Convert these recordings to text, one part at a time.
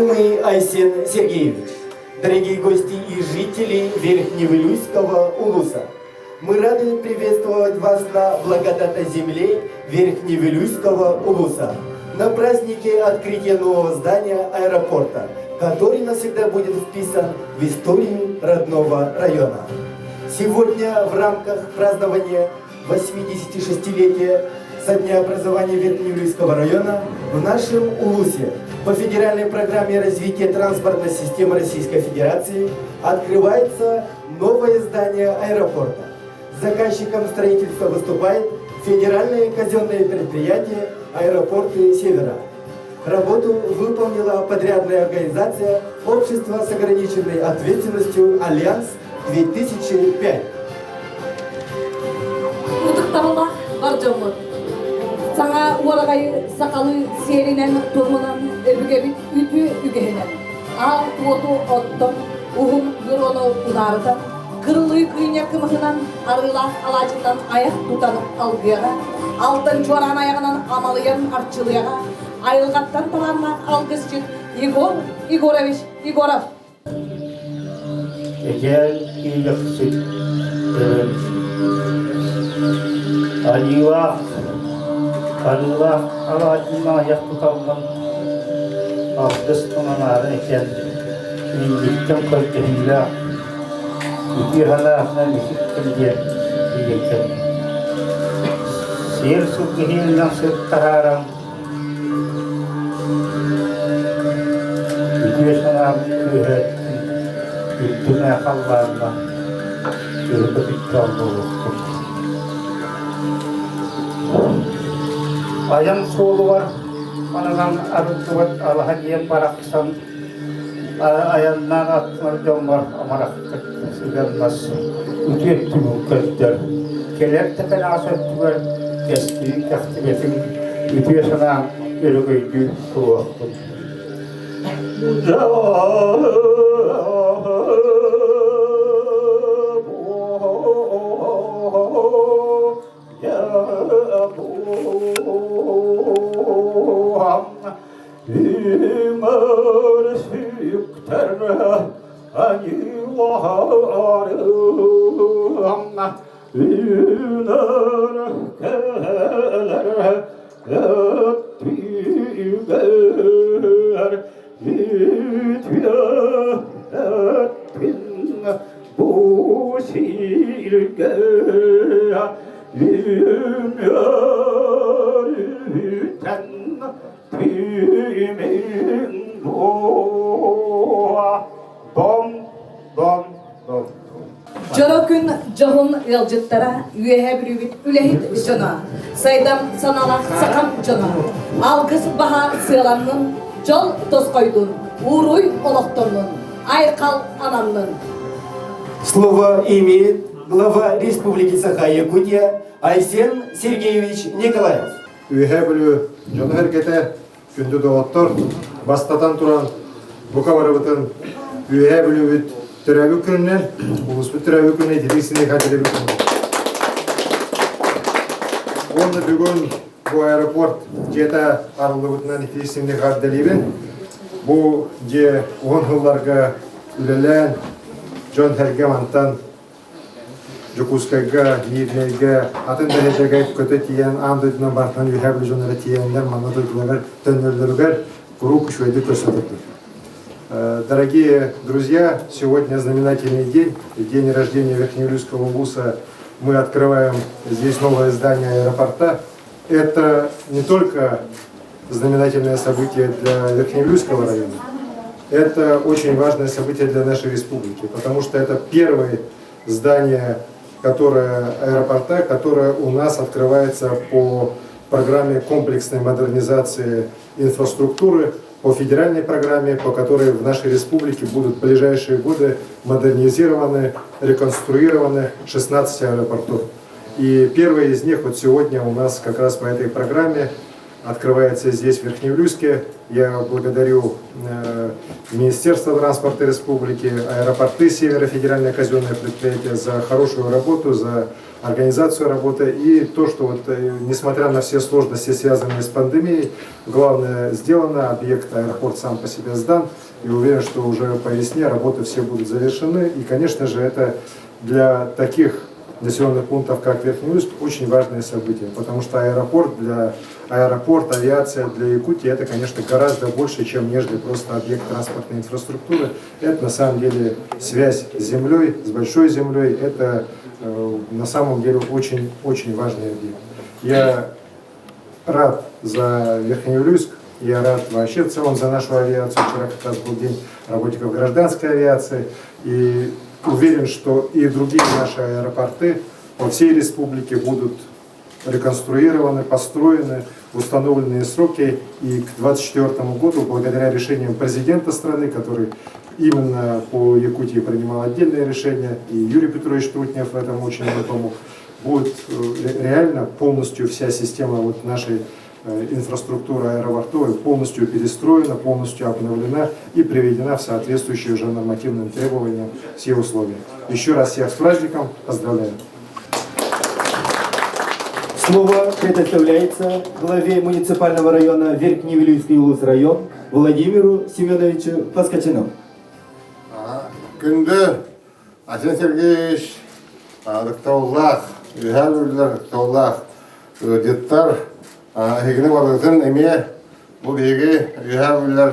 Уважаемый Айсен Сергеевич, дорогие гости и жители Верхневилюйского улуса, мы рады приветствовать вас на благодатной земле Верхневилюйского улуса, на празднике открытия нового здания аэропорта, который навсегда будет вписан в историю родного района. Сегодня в рамках празднования 86-летия со дня образования Верхневилюйского района в нашем Улусе по федеральной программе развития транспортной системы Российской Федерации открывается новое здание аэропорта. Заказчиком строительства выступает федеральное казенное предприятие «Аэропорты Севера». Работу выполнила подрядная организация Общество с ограниченной ответственностью «Альянс-2005». Ытыктабыллаах бар дьоммут. Саҥа уораҕайы сахалыы сиэринэн туһунан өбүгэбит үтүө үгэһинэн аал уоту оттон уһун буруону унаарытан кырылыы кыынньар кымыһынан арыылаах алаадьынан айах тутан алгыаҕа, алтан чуораан айаҕынан амалыйан арчылыаҕа, айылҕаттан талааннаах алгысчыт Егор Егорович Егоров. Эдьээн киилэхсит төрөн Айыылаах, арыылаах алаадьынан айах туталлан алгыс туманаары этэн инниттэн көрдөһүүлээх үтүө санаатынан үтүктэн диэн тиийэн кэллим. Сиэр сылгы иһинэн сыт таһааран Үтүө санаам күүһэ үрдүнэ халлааҥҥа өрүтэ түттээх буолуохтун. Айан суолугар ананан арыллыбыт алаһа диэн барахсан айаннаан аттынар дьоммор амарахтык сыһыаннас үтүө өттүгүн көрдөр. Кэлэр да кэнэҕэс өттүгэр кэскилин кэхтибэтин үтүө санааҥ өрөгөйдүү туруохтун. Үмөр сүктэр аньыыларым Үнэр кэлэр өттүгэр үтүө өттүн бу сиргэ үмүрүтэн түмүн буа дом дом дом. Дьоро күн дьоһун ыалдьыттара, Үөһээ Бүлүүбүт үлэһит дьоно, сайдам санаалаах сахам дьоно, алгыс баһа сыаланнын, дьол тосхойдун, ууруй олохтоннун, айхал ананнын. Слово имеет глава Республики Саха-Якутия Айсен Сергеевич Николаев. Үөһээ Бүлүү дьоно-сэргэтэ, күндү доҕоттор, бастатан туран, бука барыбытын Үөһээ Бүлүүбүт төрөөбүт күнүнэн, улууспут төрөөбүт күнүнэн ититик синиэхэ төрөөбүт күнүнэн. Уонна бүгүн бу аэропорт дьиэтэ арыллыбытынан итии синиэхэ эҕэрдэлиибин. Бу дьиэ уһун сылларга үлэлээн, дьон-сэргэ мантан Дьокуускайга, Миирнэйгэ, атын дэриэбинэгэ көтө тиийэн, аан дойдунан бартан үөһээ Бүлүү дьонноро тиийэннэр манна дойдуларыгар төннөллөрүгэр куруук үчүгэйдик көрсө турдун. Дорогие друзья, сегодня знаменательный день, день рождения Верхневилюйского улуса. Мы открываем здесь новое здание аэропорта. Это не только знаменательное событие для Верхневилюйского района, это очень важное событие для нашей республики, потому что это первое здание которое, аэропорта, которое у нас открывается по программе комплексной модернизации инфраструктуры, по федеральной программе, по которой в нашей республике будут в ближайшие годы модернизированы, реконструированы 16 аэропортов. И первый из них вот сегодня у нас как раз по этой программе. открывается здесь, в Верхневилюйске. Я благодарю Министерство транспорта республики, аэропорты Севера, федеральное казенное предприятие за хорошую работу, за организацию работы и то, что вот, несмотря на все сложности, связанные с пандемией, главное сделано, объект аэропорт сам по себе сдан, и уверен, что уже по весне работы все будут завершены. И, конечно же, это для таких населенных пунктов, как Верхний Усть, очень важное событие, потому что аэропорт, для, аэропорт, авиация для Якутии это, конечно, гораздо больше, чем нежели просто объект транспортной инфраструктуры. Это на самом деле связь с землей, с большой землей, это на самом деле очень-очень важный объект. Я рад за Верхневилюйск, я рад вообще в целом за нашу авиацию. Вчера как раз был день работников гражданской авиации. И уверен, что и другие наши аэропорты по всей республике будут реконструированы, построены в установленные сроки. И к 2024 году, благодаря решениям президента страны, который именно по Якутии принимал отдельные решения, и Юрий Петрович Трутнев в этом очень помог, будет реально полностью вся система вот нашей инфраструктуры аэропортовой полностью перестроена, полностью обновлена и приведена в соответствующие уже нормативным требованиям все условия. Еще раз всех с праздником, поздравляю. Слово предоставляется главе муниципального района Верхневилюйский улус район Владимиру Семеновичу Поскочину. Күндү Айсен Сергеевич ытыктабыллаах, Үөһээ Бүлүүлэр ытыктабыллаах ыалдьыттар эһигини барыгытын эмиэ бу биһиги Үөһээ Бүлүүлэр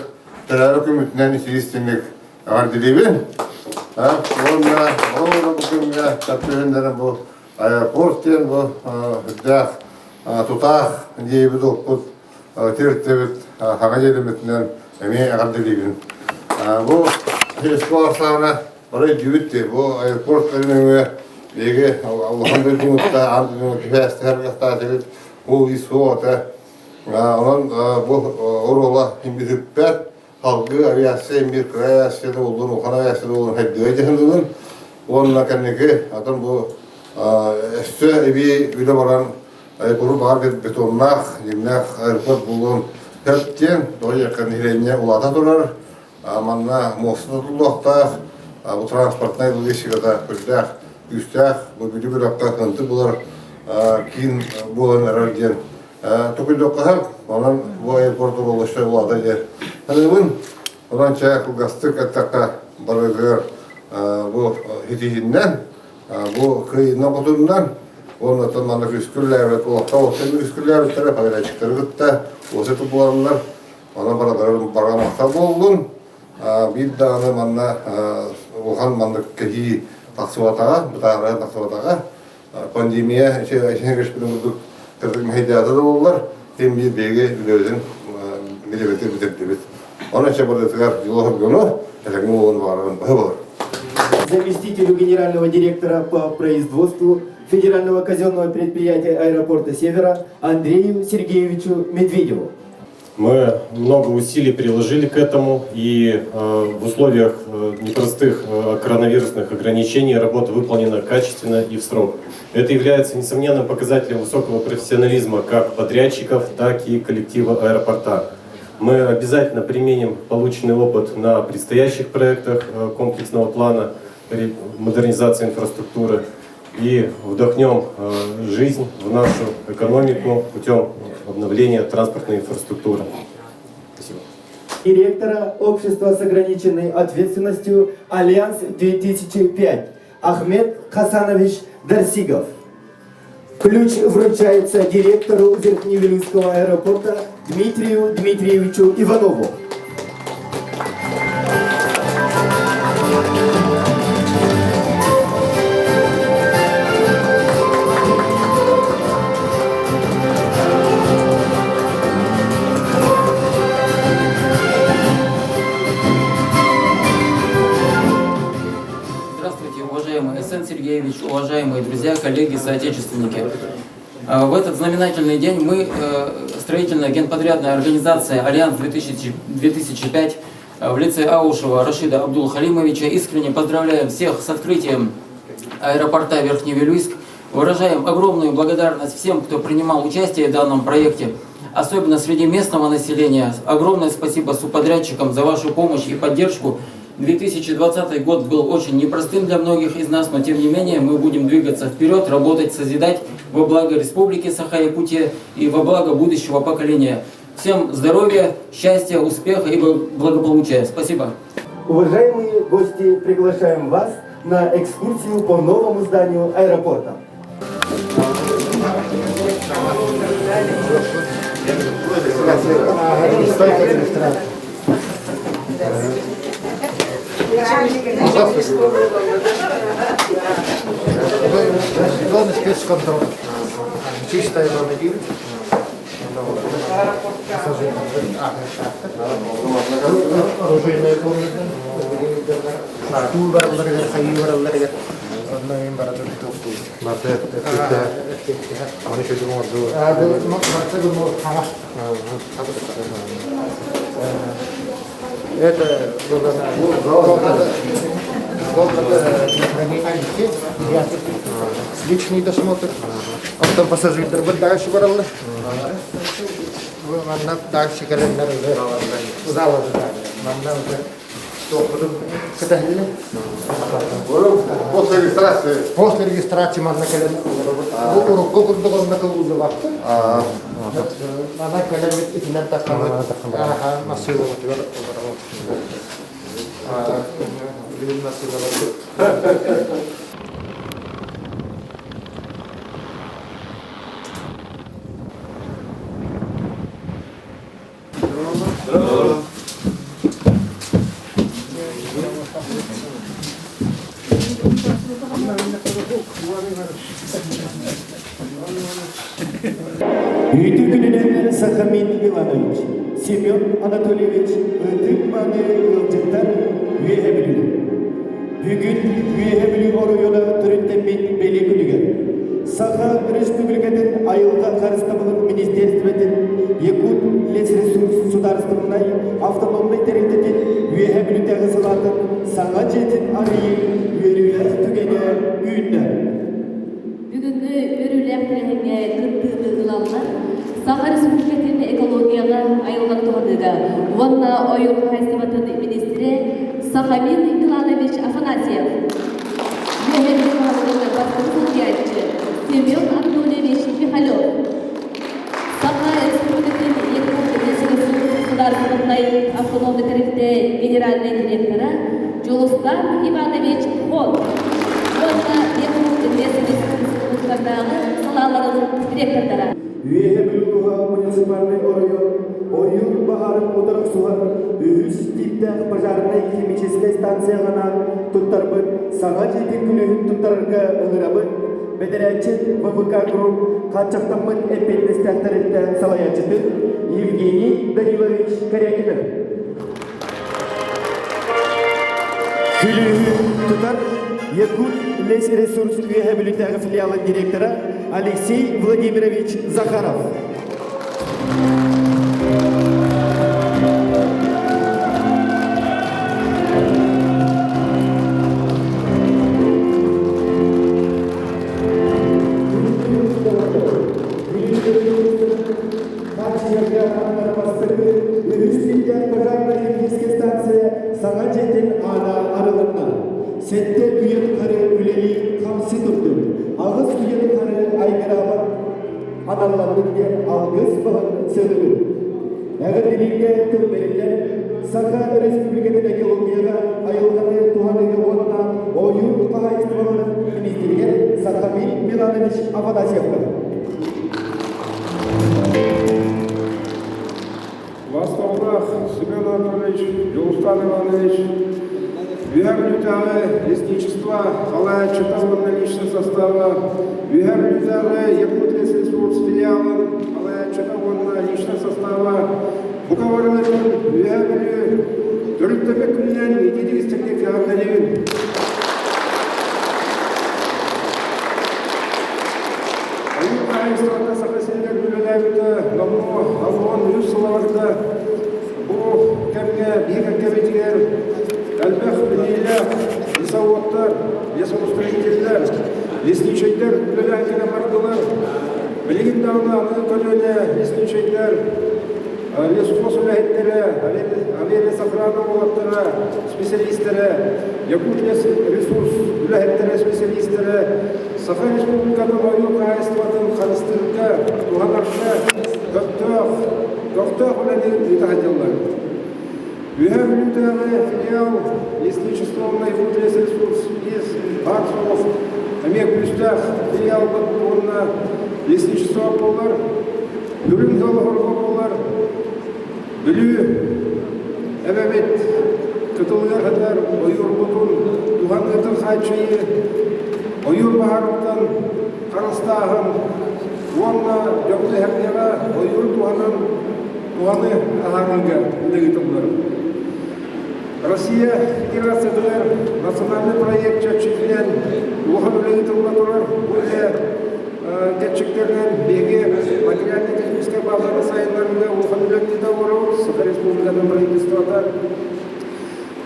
төрөөбүт күммүтүнэн итии-истиҥник эҕэрдэлиибин. Уонна ол бу күҥҥэ таптыырыннары бу аэропорт диэн бу үрдээх тутаах диэбит оппут тиэртэбит хаҥа дьиэлэммитинэн эмиэ эҕэрдэлиибин. Бу фестиваль саҕана бары өйдүүбүт дии бу аэропорт нөҥүө биһиги улахан дойдубутта аан дойдуну сибээстэһэр кыахтаах бу ис суота онон бу оруола бүтүппэт салгыы авиация эмиэ кыра авиация да буоллун улахан авиация да буоллун хайдыа дьаһанылын уонна кэнники атын бу өссө эбии үлэ баран аэропорт баҕар бетоннаах дьиҥнээх аэропорт буолуон сөп диэн тоҕо диэххэ нэһилиэнньэ улаата турар манна муоста тутуллуохтаах бу транспортнай логистиката сүрдээх күүстээх бу Бүлүү бөлөххө кынты булар киин буолан эрэр диэн токуйдуохха онон бу аэропорт уруоллашта улаата диэн саныыбын онон чэ кылгастык эттэххэ барыгыгар бу ситиһиннэн бу кыайыынан хотуннан уонна манна күскүллээбит олохтоох уопсай күскүллээбиттэрэ подрядчиктары кытта уопсай тутулланнар онон барыларын барҕа махтал буоллун биир даҕаны манна улахан маннык кэһии тахсыбатаҕа бытаарыйан тахсыбатаҕа пандемия ичиһин курдук кырдык мэһэйдээтэ да буоллар тим биир биһиги үлэбитин билэбитин бүтэрдибит онон чэ барытыгар дьолу этэҥҥэ буолан баҕарабын баһы болар Заместителю генерального директора по производству Федерального казенного предприятия аэропорта Севера Андрею Сергеевичу Медведеву. Мы много усилий приложили к этому, и в условиях непростых коронавирусных ограничений работа выполнена качественно и в срок. Это является несомненным показателем высокого профессионализма как подрядчиков, так и коллектива аэропорта. Мы обязательно применим полученный опыт на предстоящих проектах комплексного плана модернизации инфраструктуры и вдохнем жизнь в нашу экономику путем обновления транспортной инфраструктуры. Спасибо. Директора общества с ограниченной ответственностью «Альянс-2005» Ахмед Хасанович Дарсигов. Ключ вручается директору Верхневилюйского аэропорта Дмитрию Дмитриевичу Иванову. Здравствуйте, уважаемый Айсен Сергеевич, уважаемые друзья, коллеги, соотечественники. В этот знаменательный день мы, строительная генподрядная организация «Альянс-2005» в лице Аушева Рашида Абдулхалимовича искренне поздравляем всех с открытием аэропорта Верхневилюйск. Выражаем огромную благодарность всем, кто принимал участие в данном проекте, особенно среди местного населения. Огромное спасибо субподрядчикам за вашу помощь и поддержку. 2020 год был очень непростым для многих из нас, но тем не менее мы будем двигаться вперед, работать, созидать во благо Республики Саха-Якутия и во благо будущего поколения. Всем здоровья, счастья, успеха и благополучия. Спасибо. Уважаемые гости, приглашаем вас на экскурсию по новому зданию аэропорта. Главный спецконтроль. Чистая зона Оружейная комната. Стул баралларыгар, хайыы баралларыгар. Онно мен баратын тоқту. Барты эппетте. Аны чөйдүм орду. Барты бу хаңа. Это было комната. Комната для хранения личный досмотр. Оттон пассажирдар бу дальше бараллар. Манна дальше кэлэннэр зала Манна уже кытаһылла. После регистрации. После регистрации манна кэлэн бу урукку курдук онно кылыллыбакты. Манна кэлэн итинэн таххамыт. Аха, массыылабытыгар олоробут. Билим массыылабыт. Үтү күнүнэн Сахамин Иванович, Семен Анатольевич ытык-мааны ыалдьыттар Үөһэ Бүлүүлэр. Бүгүн Үөһэ Бүлүү оройуона төрүттэммит бэлиэ күнүгэр Саха Республикатын айылҕа харыстабылын министерствотын Якут лесресурс судаарыстыбаннай автономнай тэрилтэтин Үөһэ Бүлүүтээҕи салаатын саҥа дьиэтин арыйыы үөрүүлээх түгэнэ үүннэ. Бүгүҥҥү үөрүүлээх тэрээһиҥҥэ кыттыыны ылаллар Саха Республикатын экологияҕа, айылҕаны туһаныыга уонна ойуур хаһаайыстыбатын миниистирэ Сахамин Миланович Афанасьев, Үөһээ Бүлүү бастакы солбуйааччы Семен Анатольевич Михалев, Саха Республикатын Судаарыстыбаннай автономнай тэрилтэ генеральнай директора Дьулустан Иванович Хон уонна Якут лесоресурстардааҕы салааларын директордара. Үөһэ Бүлүү муниципальнай оройуон ойуур баһаарын утары охсуһар үһүс тииптээх пожарнай химическэй станцияҕынан туттарбыт саҥа дьиэтин күлүүһүн туттарарга ыҥырабыт бэдэрээччит ВВК Групп хааччахтаммыт эппиэтинэстээх тэрилтэ салайааччытын Евгений Данилович Корякина. Күлүүһү тутар Якут лесресурс Үөһэ Бүлүүтээҕи филиалын директора Алексей Владимирович Захаров. Үһүс сирдээх пожарно-техническэй станция саҥа дьиэтин аана арылынна. Сэттэ үйэ тухары үлэлии хамсыы турдун. Аҕыс үйэ тухары айгыраабат аналламмыт диэн алгыс баһын сыаныгын. Эҕэрдэлииргэ тыл бэриллэр Саха Республикатын экологияҕа айылҕаны туһаныыга уонна ойуур хаһаайыстыбаларын министригэр Сахамин Миланович Афанасьевка. Востоках Семен Анатольевич, Дьулустан Иванович, Үһэ Бүлүүтээҕи лесничество салайааччыта уонна личный состава, Үһэ Бүлүүтээҕи Якутлесресурс филиалын салайааччыта уонна личный состава бука барыларын Үһэ Бүлүү төрүттэммит күнүнэн итии-истиҥник эҕэрдэлиибин! Ойуур хаһаайыстыбата Саха сиригэр үлэлээбитэ номнуо 83 сыла барда. Бу кэмҥэ биһиги кэккэбитигэр элбэх билиилээх лесоводтар, лесоустроителлэр, Лесничэйдэр үлэлээн кэлэн бардылар. Билигин даҕаны аныгы көлүөнэ лесничэйдэр, лесхоз үлэһиттэрэ, авиалесохрана уолаттара, специалистэрэ, Якутлес ресурс үлэһиттэрэ, специалистэрэ Саха Республикатын ойуур хаһаайыстыбатын харыстыырга, туһанарга көхтөөх, көхтөөх үлэни ыыта сылдьаллар. Үөһээ Бүлүүтээҕи филиал лесничествованный ресурс из Баатсоҕов эмиэ күүстээх филиалбыт уонна лесничество буолар, Үрүҥ Долоһорго буолар, Бүлүү эбэбит кытылыгар сытар ойуурбутун туһаныытын хааччыйыы, ойуур баһаарыттан харыстааһын уонна дьоҥҥо-сэргэҕэ ойууру туһанан туһаны таһаарыыга үлэ ыытыллар. Россия Федерациятыгар национальный проект чэрчитинэн улахан үлэ ыытылла турар. Бу үлэ кэрчиктэринэн биһиги материально-техническэй базаны сайыннарыыга улахан үлэ ыыта олоробут. Саха Республикатын правительствота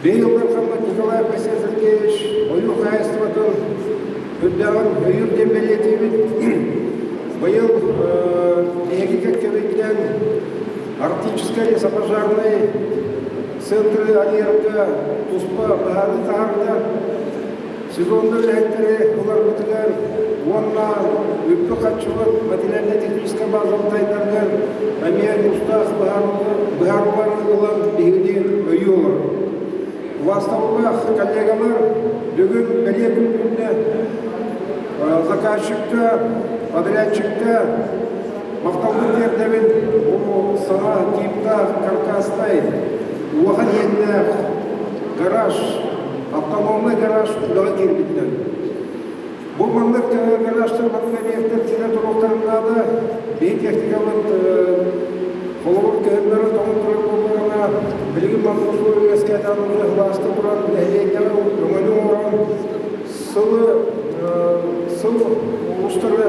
Быйыл Дархан Николай Алексей Сергеевич ойуур хаһаайыстыбатын үрдээҕин өйүүр диэн бэлиэтиибит. Быйыл биһиги кэккэбитинэн Арктическай лесопожарнай центры арыйарга туспа быһаарыы таһаарда. Сезоннай үлэһиттэри ыларбытыгар уонна үппү-харчыбыт материально-техническэй базабыт сайдарыгар эмиэ тустаах быһаарыылары ылан биһигини өйүү олорор. Убаастабыллаах коллегалар, бүгүн бэлиэ күн үүннэ. Заказчикка, подрядчикка махталбын тиэрдэбин. Бу саҥа тииптээх каркастай, улахан иэннээх гараж автономнай гараж үлэҕэ киирбитинэн. Бу маннык гаражтар маннык эбийиэктэр киирэ туруохтарын наада. Биһи техникабыт холобур кыһыннары тоҥон турар буоллаҕына, билигин маннык условия үөскээтэҕин уже сылааста туран нэһилиэнньэҕэ өҥөнү оҥорон сылы сыл улуустары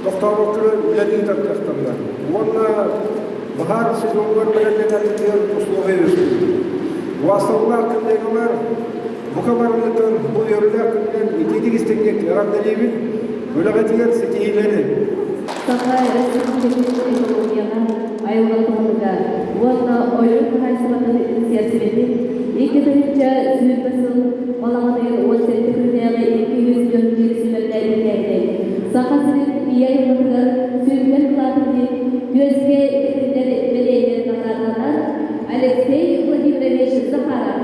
тохтообокко үлэлии ыытар кыахтанна. Уонна баһаар сезонугар бэлэмнэнэрбитигэр условия үөскүүр. Убаастабыллаах коллегалар, бука барыгытын бу үөрүүлээх күнүнэн итиитик истиҥник эҕэрдэлиибин, үлэҕитигэр ситиһиилэри! Саха Республикатын экологияҕа, айылҕа туһатыгар уонна ойуур хаһаайыстыбатын министиэристибэтин 2020 сыл балаҕан ыйын 17 күннээҕи 241 сүүмэрдээбит Саха сирин ийэ айылҕатыгар сүҥкэн кылаатын иһин түөскэ кэтиллэр бэлиэнэн наҕараадаланар Алексей Владимирович Захаров.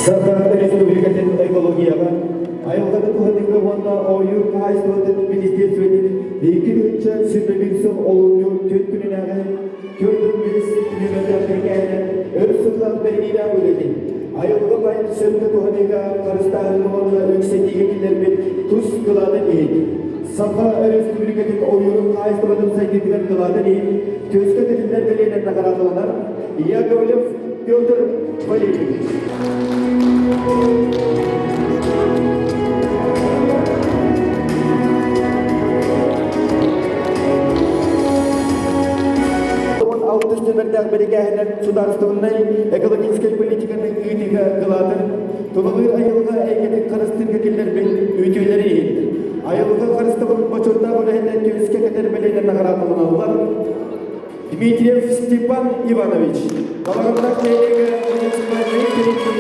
Саха Республикатын экологияҕа, айылҕаны туһаныыга уонна ойуур хаһаайыстыбатын министиэристибэтин 2021 сыл олунньу түөрт күнүнээҕи 45 нүөмэрдээх бирикээһинэн өр сыллаах бэриниилээх үлэтин, айылҕа баайын сөпкө туһаныыга харыстааһыҥҥа уонна үксэтиигэ киллэрбит тус кылаатын иһин, Саха Өрөспүүбүлүкэтин ойуурун хаһаайыстыбатын сайдыытыгар кылаатын иһин түөскэ кэтиллэр бэлиэнэн наҕараадаланар Яковлев Петр Валерьевич. Алтыс нүмердээх бэрикээһинэн судаарыстыбаннай экологическай политиканы ыытыыга кылаатын тулалыыр айылҕа эйгэтин харыстыырга киллэрбит үтүөлэри иһин айылҕа харыстабылын бочуоттаах үлэһитэ түөскэ кэтэр бэлиэнэн наҕараадаланаллар Дмитриев Степан Иванович, Балаҕаннаах нэһилиэгэ муниципальнай тэрилтэ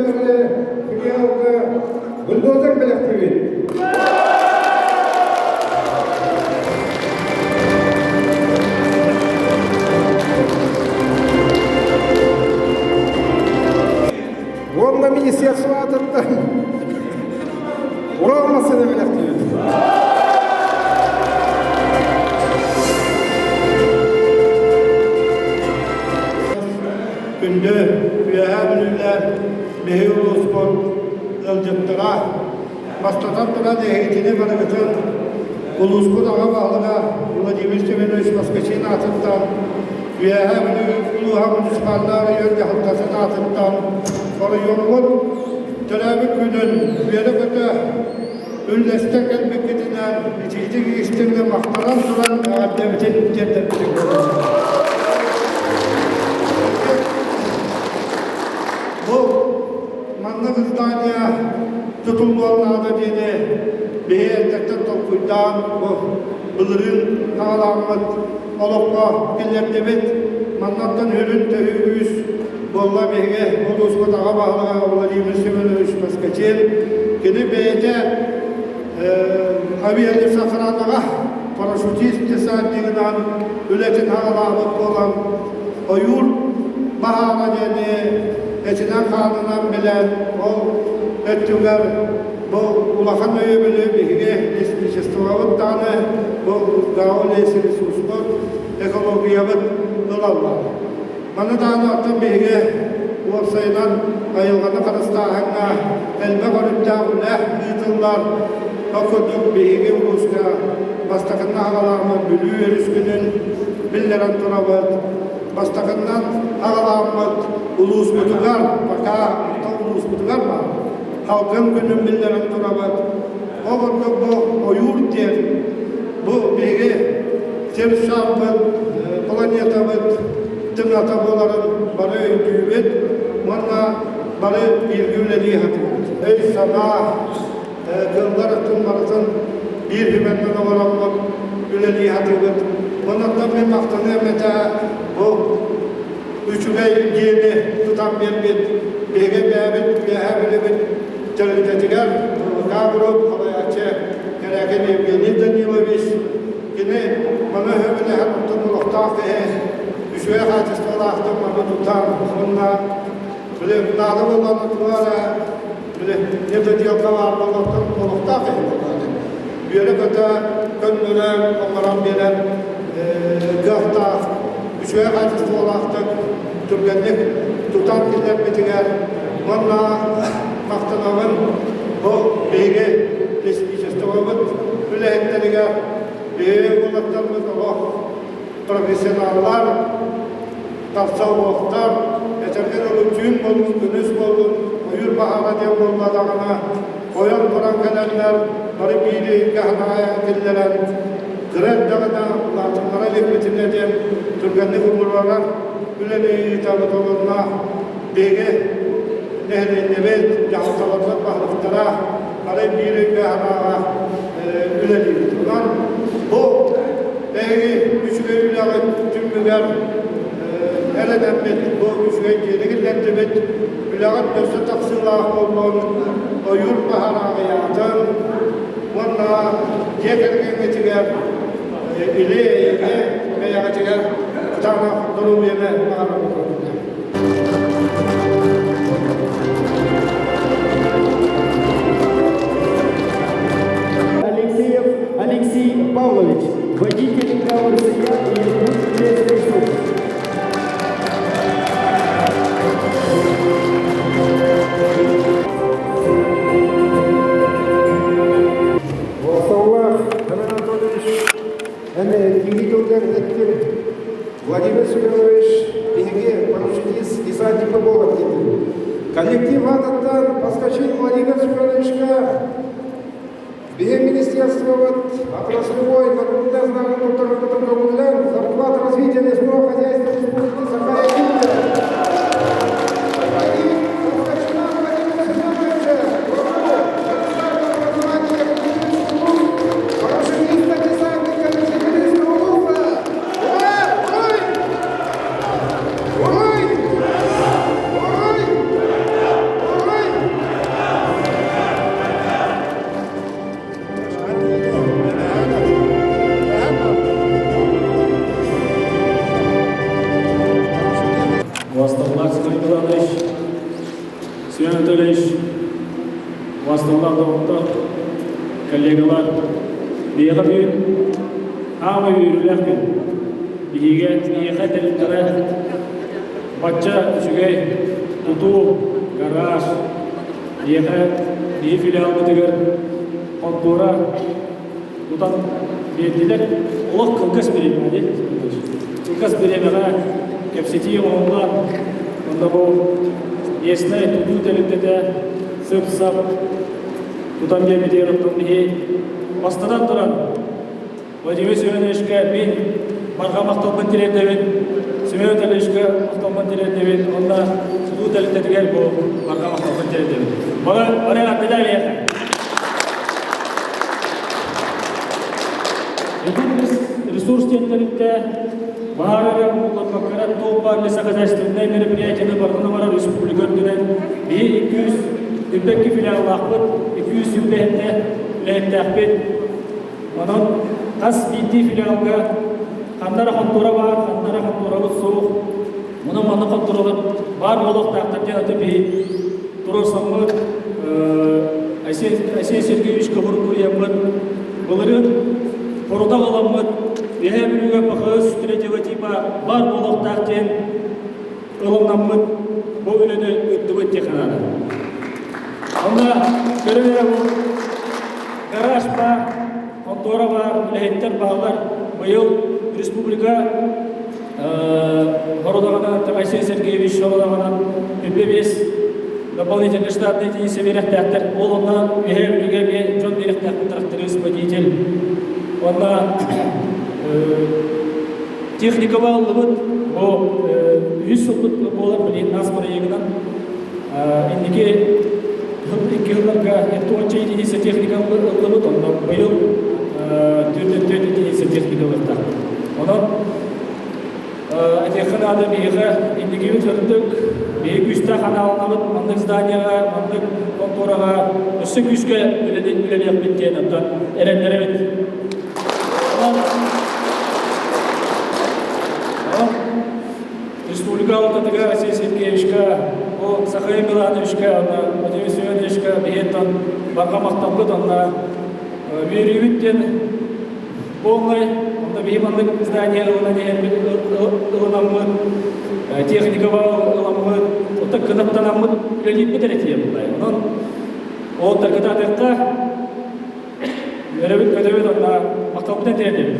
кэллэҕинэ филиалга бульдозер бэлэхтиибит. Уонна министерство аатыттан Урал массыына бэлэхтиибит. Күндү Үөһээ Бүлүүлэр биһиги улууспут ыалдьыттара, бастатан туран эһигитини барыгытын улууспут аҕа баһылыга Владимир Семенович Москвичин аатыттан, Үөһээ Бүлүү улууһа муниципальнай оройуон дьаһалтатын аатыттан оройуоммут төрөөбүт күнүн үөрэ-көтө үллэстэ кэлбиккитинэн итиитик истиҥҥэ махтанан туран эҕэрдэбитин тиэрдэрбитин Бу маннык здание тутуллуон наада диэни биһи эрдэттэн толкуйдаан бу былырыын саҕаламмыт олоххо киллэрдибит. Маннаттан үрүн төһүү күүс буолла биһиги улууспут аҕа баһылыга Владимир Семенович Москачин. Кини бэйэтэ авиалесохранаҕа парашютист десантнигынан үлэтин аҕалаабыт буолан ойуур баһаара диэни этинэн-хаанынан билэн ол өттүгэр бу улахан өйөбүлү биһиги лесничествобыт даҕаны бу ГАО лесресурспут экологиябыт ылаллар. Маны даҕаны оттон биһиги уопсайынан айылҕаны харыстааһыҥҥа элбэх өрүттээх үлэ ыытыллар. Ол курдук биһиги улууска бастакынна аҕалааммыт Бүлүү өрүс күнүн биллэрэн турабыт. Бастакыннан аҕалааммыт улууспутугар, пока улууспутугар баар, халгын күнүн биллэрэн турабыт. Ол курдук бу ойуур диэн бу биһиги сир шарбыт, планетабыт тыҥата буоларын бары өйдүүбүт уонна бары бииргэ үлэлии сатыыбыт. Өй-санаа, кыыллар өттүн барытын биир түмэннэн олороммут үлэлии сатыыбыт. Онон мин махтаныам этэ бу үчүгэй дьиэни тутан биэрбит биһиги бэйэбит үөһээ билибит тэрилтэтигэр Кабров салайааччы Кэрээкин Евгений Данилович кини маны сөбүлэһэн оттон олохтоох киһи үчүгэй хаачыстыбалаахтык маны тутан уонна били наада буоллаҕына туга эрэ били недоделка баар буоллахтан олохтоох киһи буоллаҕына үөрэ-көтө көннөрөн оҥорон биэрэн кыахтаах үчүгэй хаачыстыбалаахтык түргэнник тутан киллэрбитигэр уонна махтанабын бу биһиги лесничествобыт үлэһиттэригэр биһиги уолаттарбыт олох профессионаллар тахса уохтар этэргэ дылы түүн буоллун күнүс буоллун ойуур баһаара диэн буолла даҕаны ойон туран кэлэннэр бары биир ыйга ханаайан киллэрэн кыра эрдэҕинэ улаатыннара иликпитинэ диэн түргэнник умуруорар үлэни ыытабыт уонна биһиги нэһилиэнньэбит дьаһалталарбыт баһылыктара арай биир ыйга санааҕа үлэлиибит. Онон бу эһиги үчүгэй үлэҕит түмүгэр эрэнэммит бу үчүгэй дьиэни киллэрдибит. Үлэҕит өссө тахсыылаах буоллун, ойуур баһаар аҕыйаатын уонна дьиэ кэргэҥҥитигэр или-эйэни бэйэҕитигэр кытаанах доруобуйаны баҕарабыт. Алексеев Алексей Павлович, водитель КВРСЯ и Якутск Махталлаах Семен Анатольевич, эн киһи тылгар эттир Владимир Семенович биһиги парашютист десантника буолар диэтим. Коллектив аатыттан Поскачин Владимир Семеновичка биһи министерствобыт отраслевой народная знамя туттарбытын көҥүллээн зарплата развития лесного хозяйства Республики Саха-Якутия Семен Анатольевич, убаасталлаах доҕоттор, коллегалар, биһиэхэ бүгүн аамай үөрүүлээх күн. Биһигэ, биһиэхэ тэрилтэлэр бачча үчүгэй тутуу, гараж, биһиэхэ биһи филиалбытыгар хонтуора тутан биэрдилэр. Олох кылгас бириэмэҕэ дии. Кылгас бириэмэҕэ кэпсэтии оҥоһулла. Онно бу местнай тутуу тэрилтэтэ сып-сап тутан биэрбитигэр оттон биһи бастатан туран Владимир Семеновичка мин барҕа махталбын тириэрдэбин, Семен Анатольевичка махталбын тириэрдэбин уонна тутуу тэрилтэтигэр бу барҕа махталбын тириэрдэбин. Бары бары эҕэрдэлээ Ресурс диэн тэрилтэ баар эрэ уулларбакка туох баар лесохозяйственнай мероприятиены барытын барар республика үрдүнэн биһи 222 филиаллаахпыт, 220 үлэһиттээхпит. Онон хас биирдии филиалга ханна эрэ хонтуора баар, ханна эрэ хонтуорабыт суох. Онон манна хонтуоралар баар буолуохтаахтар диэн аты биһи туруорсаммыт Айсен Сергеевич Кобуркурияммыт былырыын хорутах ыламмыт Үөһээ Бүлүүгэ ПХС третьего типа баар буолуохтаах диэн ылынаммыт бу үлэни ыыттыбыт диэххэ Онно көрөн эрэ бу гараж баар, хонтуора баар, үлэһиттэр бааллар. Быйыл республика Хорудаҕынан Айсен Сергеевич Хорудаҕынан үбэ дополнительный штатный единица биэрэхтээхтэр. Ол онно үһэ үлүгэ эмиэ дьон биэрэхтээхпит тракторист, водитель. Онно техникаба ыллыбыт. Бу үһүс сылбыт буолар билигин нас проегынан. Инники икки сылларга туонча единица техника ыллыбыт, онно быйыл төрт единица техника ылыахтаахпыт. Онон этиэххэ наада биһиэхэ инникибит сырдык, биһи күүстээх анааланабыт маннык зданияҕа, маннык контораҕа өссө күүскэ үлэлиэхпит диэн оттон эрэннэрэбит. Онон Республика алтатыгар Алексей Сергеевичка, бу Сахаил Милановичка, онно Владимир Семеновичка биһиэттэн барҕа махталбыт онно үөрүүбүт диэн полный онно биһи маннык здание ылынан иһэммит ылынаммыт техникаба ыламмыт оттон кынаттанаммыт үлэлиирбит эрэ тиийэ буллай онон ол таргытаатыахха үөрэбит көтөбүт онно махталбытын тиэрдэбит.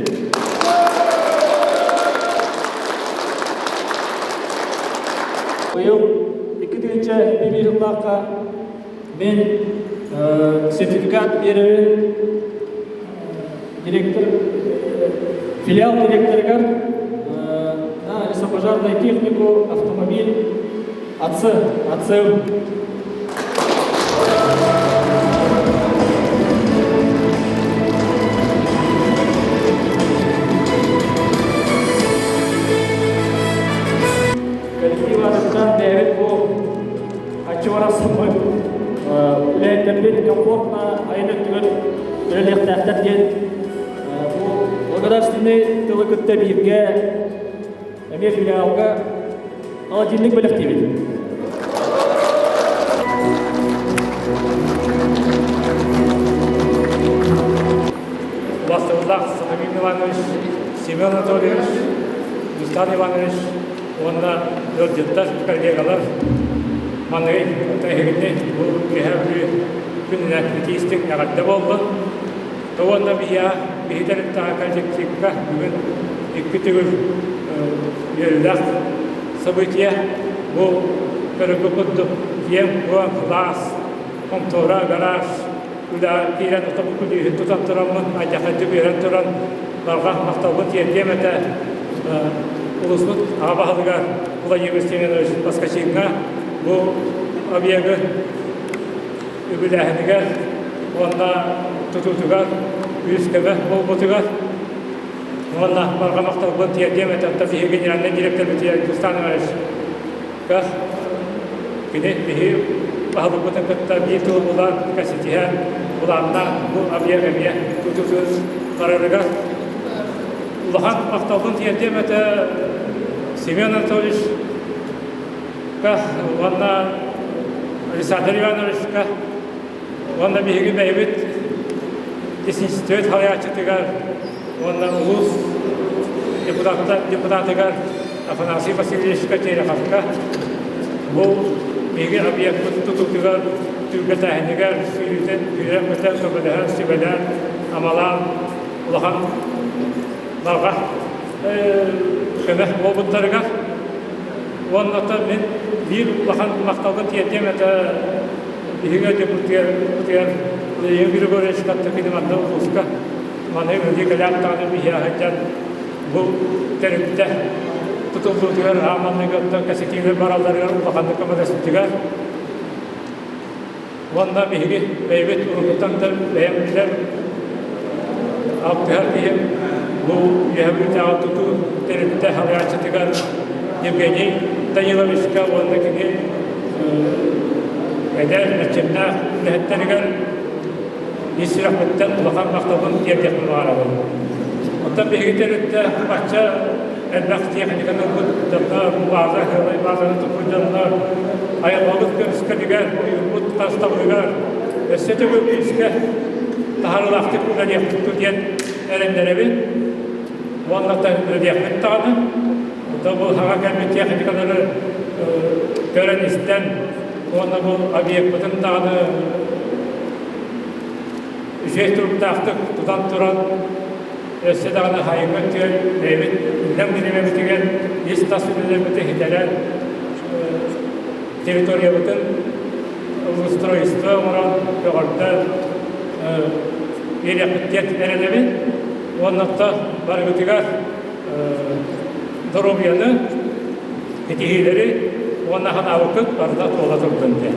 Быйыл 2001 жыллаахха мен сертификат биэрэбин директор филиал директорыгар на лесопожарную технику автомобиль АЦ АЦМ. Коллектив аатыттан бэйэбит бу аччыбарасыммыт үлэһиттэрбит комфортно айан өттүгэр үлэлиэхтээхтэр диэн бу благодарственный тылы кытта бииргэ эмиэ филиалга холодильник бэлэхтиибит. Убастабыллаах Сахамин Иванович, Семен Анатольевич, Руслан Иванович уонна ыалдьыттар, коллегалар маныгы эһигини бу Үөһээ Бүлүү күнүнэн итии-истиҥ эҕэрдэ буоллун. Уонна биһиэхэ биһи тэрилтэҕэ коллективка бүгүн икки төгүл үөрүүлээх событие бу көрүҥҥэ курдук киэҥ куоҥ кылаас хонтуора гараж үлэ киирэн отобу күлүүһүн тутан тураммын алдьархайдык үөрэн туран барҕа махталбын тиэрдиэм этэ улууспут аҕа баһылыгар Владимир Семенович Поскачиҥҥа бу объегы үбүлээһинигэр уонна тутуутугар күүс-көмө буолбутугар уонна барҕа махталбын тиэрдиэм этэ оттон биһиги генеральнай директорбытыгар Дустан Ивановичка кини биһи баһылыкпытын кытта биир тылы булан кэпсэтиһэн былааннаан бу объект эмиэ тутуутун барарыгар улахан махталбын тиэрдиэм этэ Семен Анатольевич уонна Александр Ивановичка уонна биһиги бэйэбит институт салайааччытыгар уонна улуус депутатыгар Афанасий Васильевичка Тереховка бу биһиги объекпыт тутуутугар түргэтээһинигэр сүүрүүтэн сүүрэн-көтөн көмөлөһөн сүбэлээн амалаан улахан барҕа көмө буолбуттарыгар уонна мин биир улахан махталбын тиэрдиэм этэ биһиги өтөбүтүгэр Леонид Григорьевич кытта кини манна улууска маны ылыы кэлээт даҕаны биһиэхэ сылдьан бу тэрилтэ тутуллуутугар ааманныгыттан кэситиилэр баралларыгар улаханнык көмөлөспүтүгэр уонна биһиги бэйэбит уруккуттан да бэйэм билэр алтыһар киһим бу Үөһээ Бүлүүтээҕи тутуу тэрилтэ салайааччытыгар Евгений Даниловичка уонна кини эдэр эрчимнээх үлэһиттэригэр ис сүрэхпиттэн улахан махталбын тиэрдиэхпин баҕарабын. Оттон биһиги тэрилтэ бачча элбэх техниканы ылбыт дьоннор, бааза, сыалай баазаны туппут дьоннор айылҕабыт көмүскэлигэр, ойуурбут харыстабылыгар өссө төгүл күүскэ таһаарыылаахтык үлэлиэхпит диэн эрэннэрэбин. Уонна үлэлиэхпит даҕаны. Оттон бу саҥа кэлбит техникалары көрөн-истэн уонна бу объекпытын даҕаны үчүгэй туруктаахтык тутан туран өссө даҕаны хайыҥҥа өттүгэр бэйэбит үлэм бириэмэбитигэр ис-тас үлэлэрбитин ситэрэн территориябытын устройство оҥорон көҕөрдөн биэриэхпит диэн эрэнэбин уонна барыгытыгар доруобуйаны ситиһиилэри уонна санаабыккыт барыта туола турдун диэн.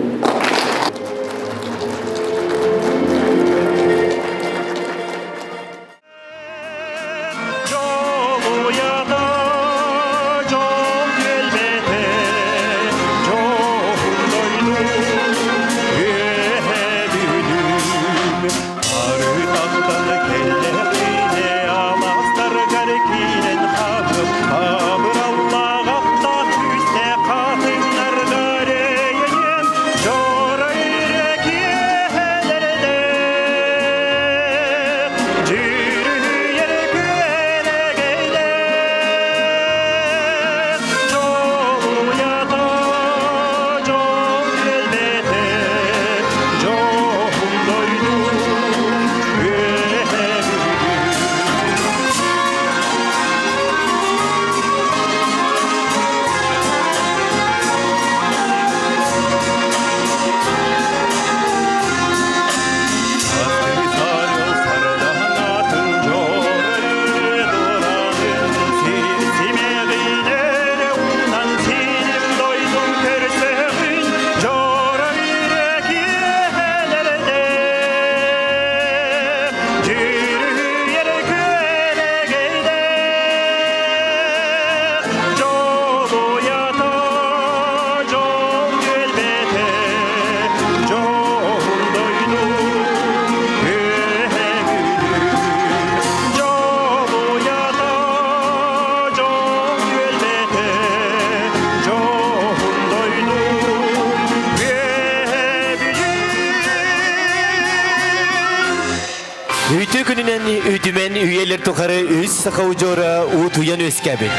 Үтүө күнүнэн үтүмэн үйэлэр тухары үс саха удьуора уутуйан үөскээбит.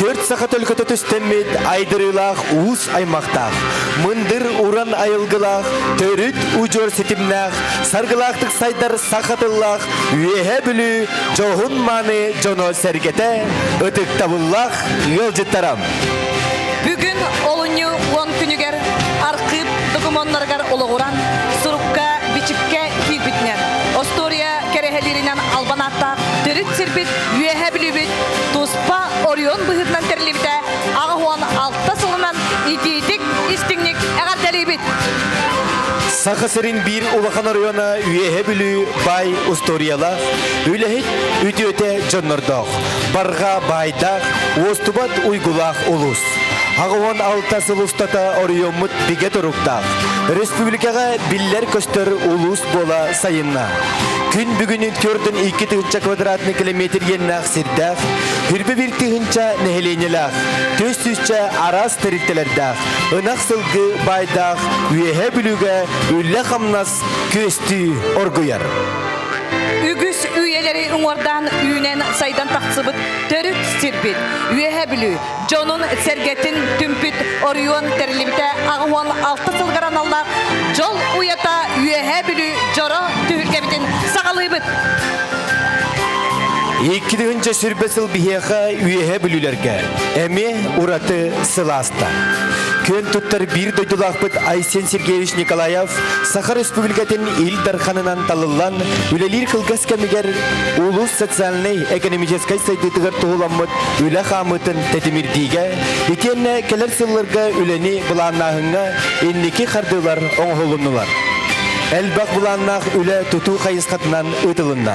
Төрт саха төлкөтө түстэммит айдырыылаах уус аймахтаах, мындыр уран айылгылаах, төрүт удьуор ситимнээх, саргылаахтык сайдар саха тыллаах Үөһээ Бүлүү дьоһун мааны дьоно-сэргэтэ, ытыктабыллаах ыалдьыттарам. Бүгүн олунньу уон күнүгэр архыып докумуоннарыгар олоҕуран, сурукка, бичиккэ киирбитинэн, остуоруйа кэрэһэлииринэн албан ааттаах төрүт сирбит Үөһээ Бүлүүбүт туспа оройуон быһыытынан тэриллибитэ 86 сылынан итиитик истиҥник эҕэрдэлиибит! Саха сирин биир улахан оройуона Үөһээ Бүлүү баай устуоруйалаах, үлэһит үтүөтэ дьоннордоох, барҕа баайдаах, уостубат уйгулаах улуус. 86 сыл устата оройуоммут бигэ туруктаах. Республикаҕа биллэр-көстөр улуус буола сайынна. Күн бүгүн 42 тыһыынча квадратный километр иэннээх сирдээх, хүрбэ бир тыһыынча нэһилиэнньэлээх, 400 араас тэрилтэлэрдээх, ынах сылгы баайдаах Үөһээ Бүлүүгэ үлэ-хамнас күөстүү оргуйар. Үгүс үйэлэри уҥуордаан үүнэн сайдан тахсыбыт төрүт сирбит Үөһээ Бүлүү дьонун сэргэтин түмпүт оройуон тэриллибитэ 86 сылгар аналлаах Дьол уйата Үөһээ Бүлүү дьоро түһүлгэбитин саҕалыыбыт. 2 сүрбэ сыл биһиэхэ Үөһээ Бүлүүлэргэ эмиэ ураты сылааста. Күөн туттар биир дойдулаахпыт Айсен Сергеевич Николаев Саха Республикатын Ил Дарханынан талыллан үлэлиир кылгас кэмигэр улуус социальнай экономическай сайдыытыгар туһуламмыт үлэ хаамыытын тэтимирдиигэ итиэннэ кэлэр сылларга үлэни былааннааһыҥҥа инники хардыылар оҥоһулуннулар. Элбэх былааннаах үлэ тутуу хайысхатынан ыытылынна.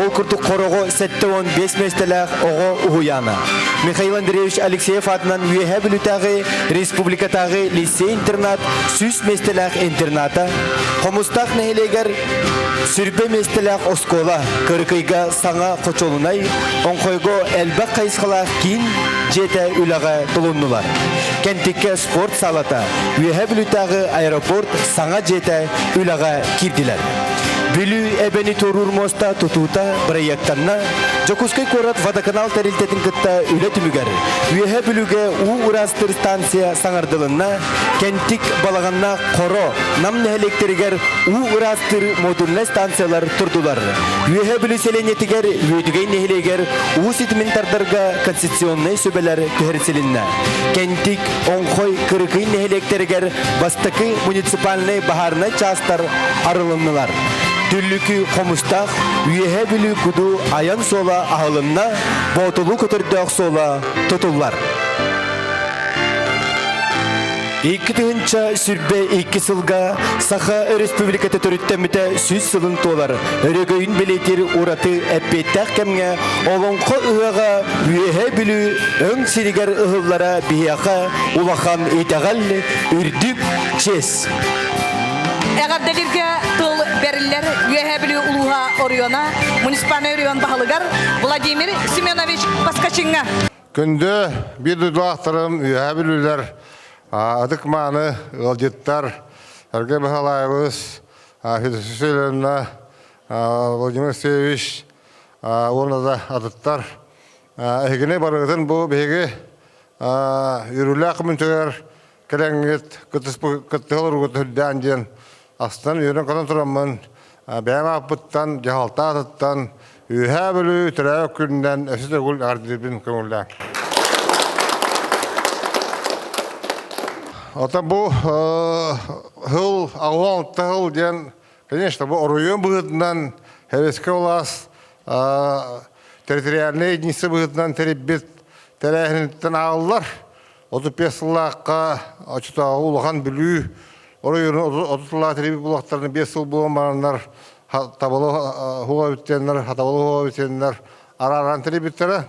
Ол курдук Хороҕо 75 миэстэлээх оҕо уһуйаана. Михаил Андреевич Алексеев аатынан Үөһээ Бүлүүтээҕи республикатааҕы лицей-интернат 100 миэстэлээх интерната, Хомустаах нэһилиэгэр сүрбэ миэстэлээх оскуола, Кырыкыйга саҥа хочуолунай, Оҥхойго элбэх хайысхалаах киин дьиэтэ үлэҕэ тулуннулар. Кэнтиккэ спорт саалата, Үөһээ Бүлүүтээҕи аэропорт саҥа дьиэтэ үлэҕэ киирдилэр. Бүлүү эбэни туоруур муоста тутуута бырайыактанна. Дьокуускай куорат водоканал тэрилтэтин кытта үлэ түмүгэр Үөһээ Бүлүүгэ уу ыраастыыр станция саҥардылынна, Кэнтик, Балаҕаннаах, Хоро, Нам нэһилиэктэригэр уу ыраастыыр модульнай станциялар турдулар. Үөһээ Бүлүү сэлиэнньэтигэр Үөдүгэй нэһилиэгэр уу ситимин тардарга концессионнай сүбэлэр түһэрсилиннэ. Кэнтик, Оҥхой, Кырыкый нэһилиэктэригэр бастакы муниципальнай баһаарынай чаастар арылыннылар. Дүллүкү Хомустаах, Үөһээ Бүлүү Куду айан суола аһылынна, Боотулуу көтөрдөөх суола тутуллар. 2022 сылга Саха Өрөспүүбүлүкэтэ төрүттэммитэ 100 сылын туолар. Өрөгөйүн бэлиэтиир ураты эппиэттээх кэмҥэ Олоҥхо ыһыаҕа Үөһээ Бүлүү өҥ сиригэр ыһыллара биһиэхэ улахан итэҕэл, үрдүк чиэс. Эҕэрдэлииргэ тыл бэриллэр Үөһээ Бүлүү улууһа оройуона муниципальнай оройуон баһылыгар Владимир Семенович Поскачиҥҥа. Күндү биир дойдулаахтарым, Үөһээ Бүлүүлэр, ытык мааны ыалдьыттар, Сергей Михайлович, Федосия Владимир Алексеевич уонна да атыттар эһигини барыгытын бу биһиги үөрүүлээх күммүтүгэр кэлэҥҥит кыттыһа олоруугут үрдээн диэн астынан үөрэн-көтөн тураммын бэйэм ааппыттан, дьаһалта аатыттан Үөһээ Бүлүү төрөөбүт күнүнэн өссө төгүл эҕэрдэлиирбин көҥүллээҥ. Оттон бу сыл, 86 сыл диэн, конечно, бу оройуон быһыытынан Сэбиэскэй былаас территориальнай единица быһыытынан тэрийбит тэрээһиниттэн ааҕыллар. 35 сыллаахха оччотооҕу Улахан Бүлүү оройуонун 30 сыллаах тэрийбит булахтарына 5 сыл буолан бараннар табылы хуга бүттэннэр, хатабылы хуга бүттэннэр арааран тэрийбиттэрэ.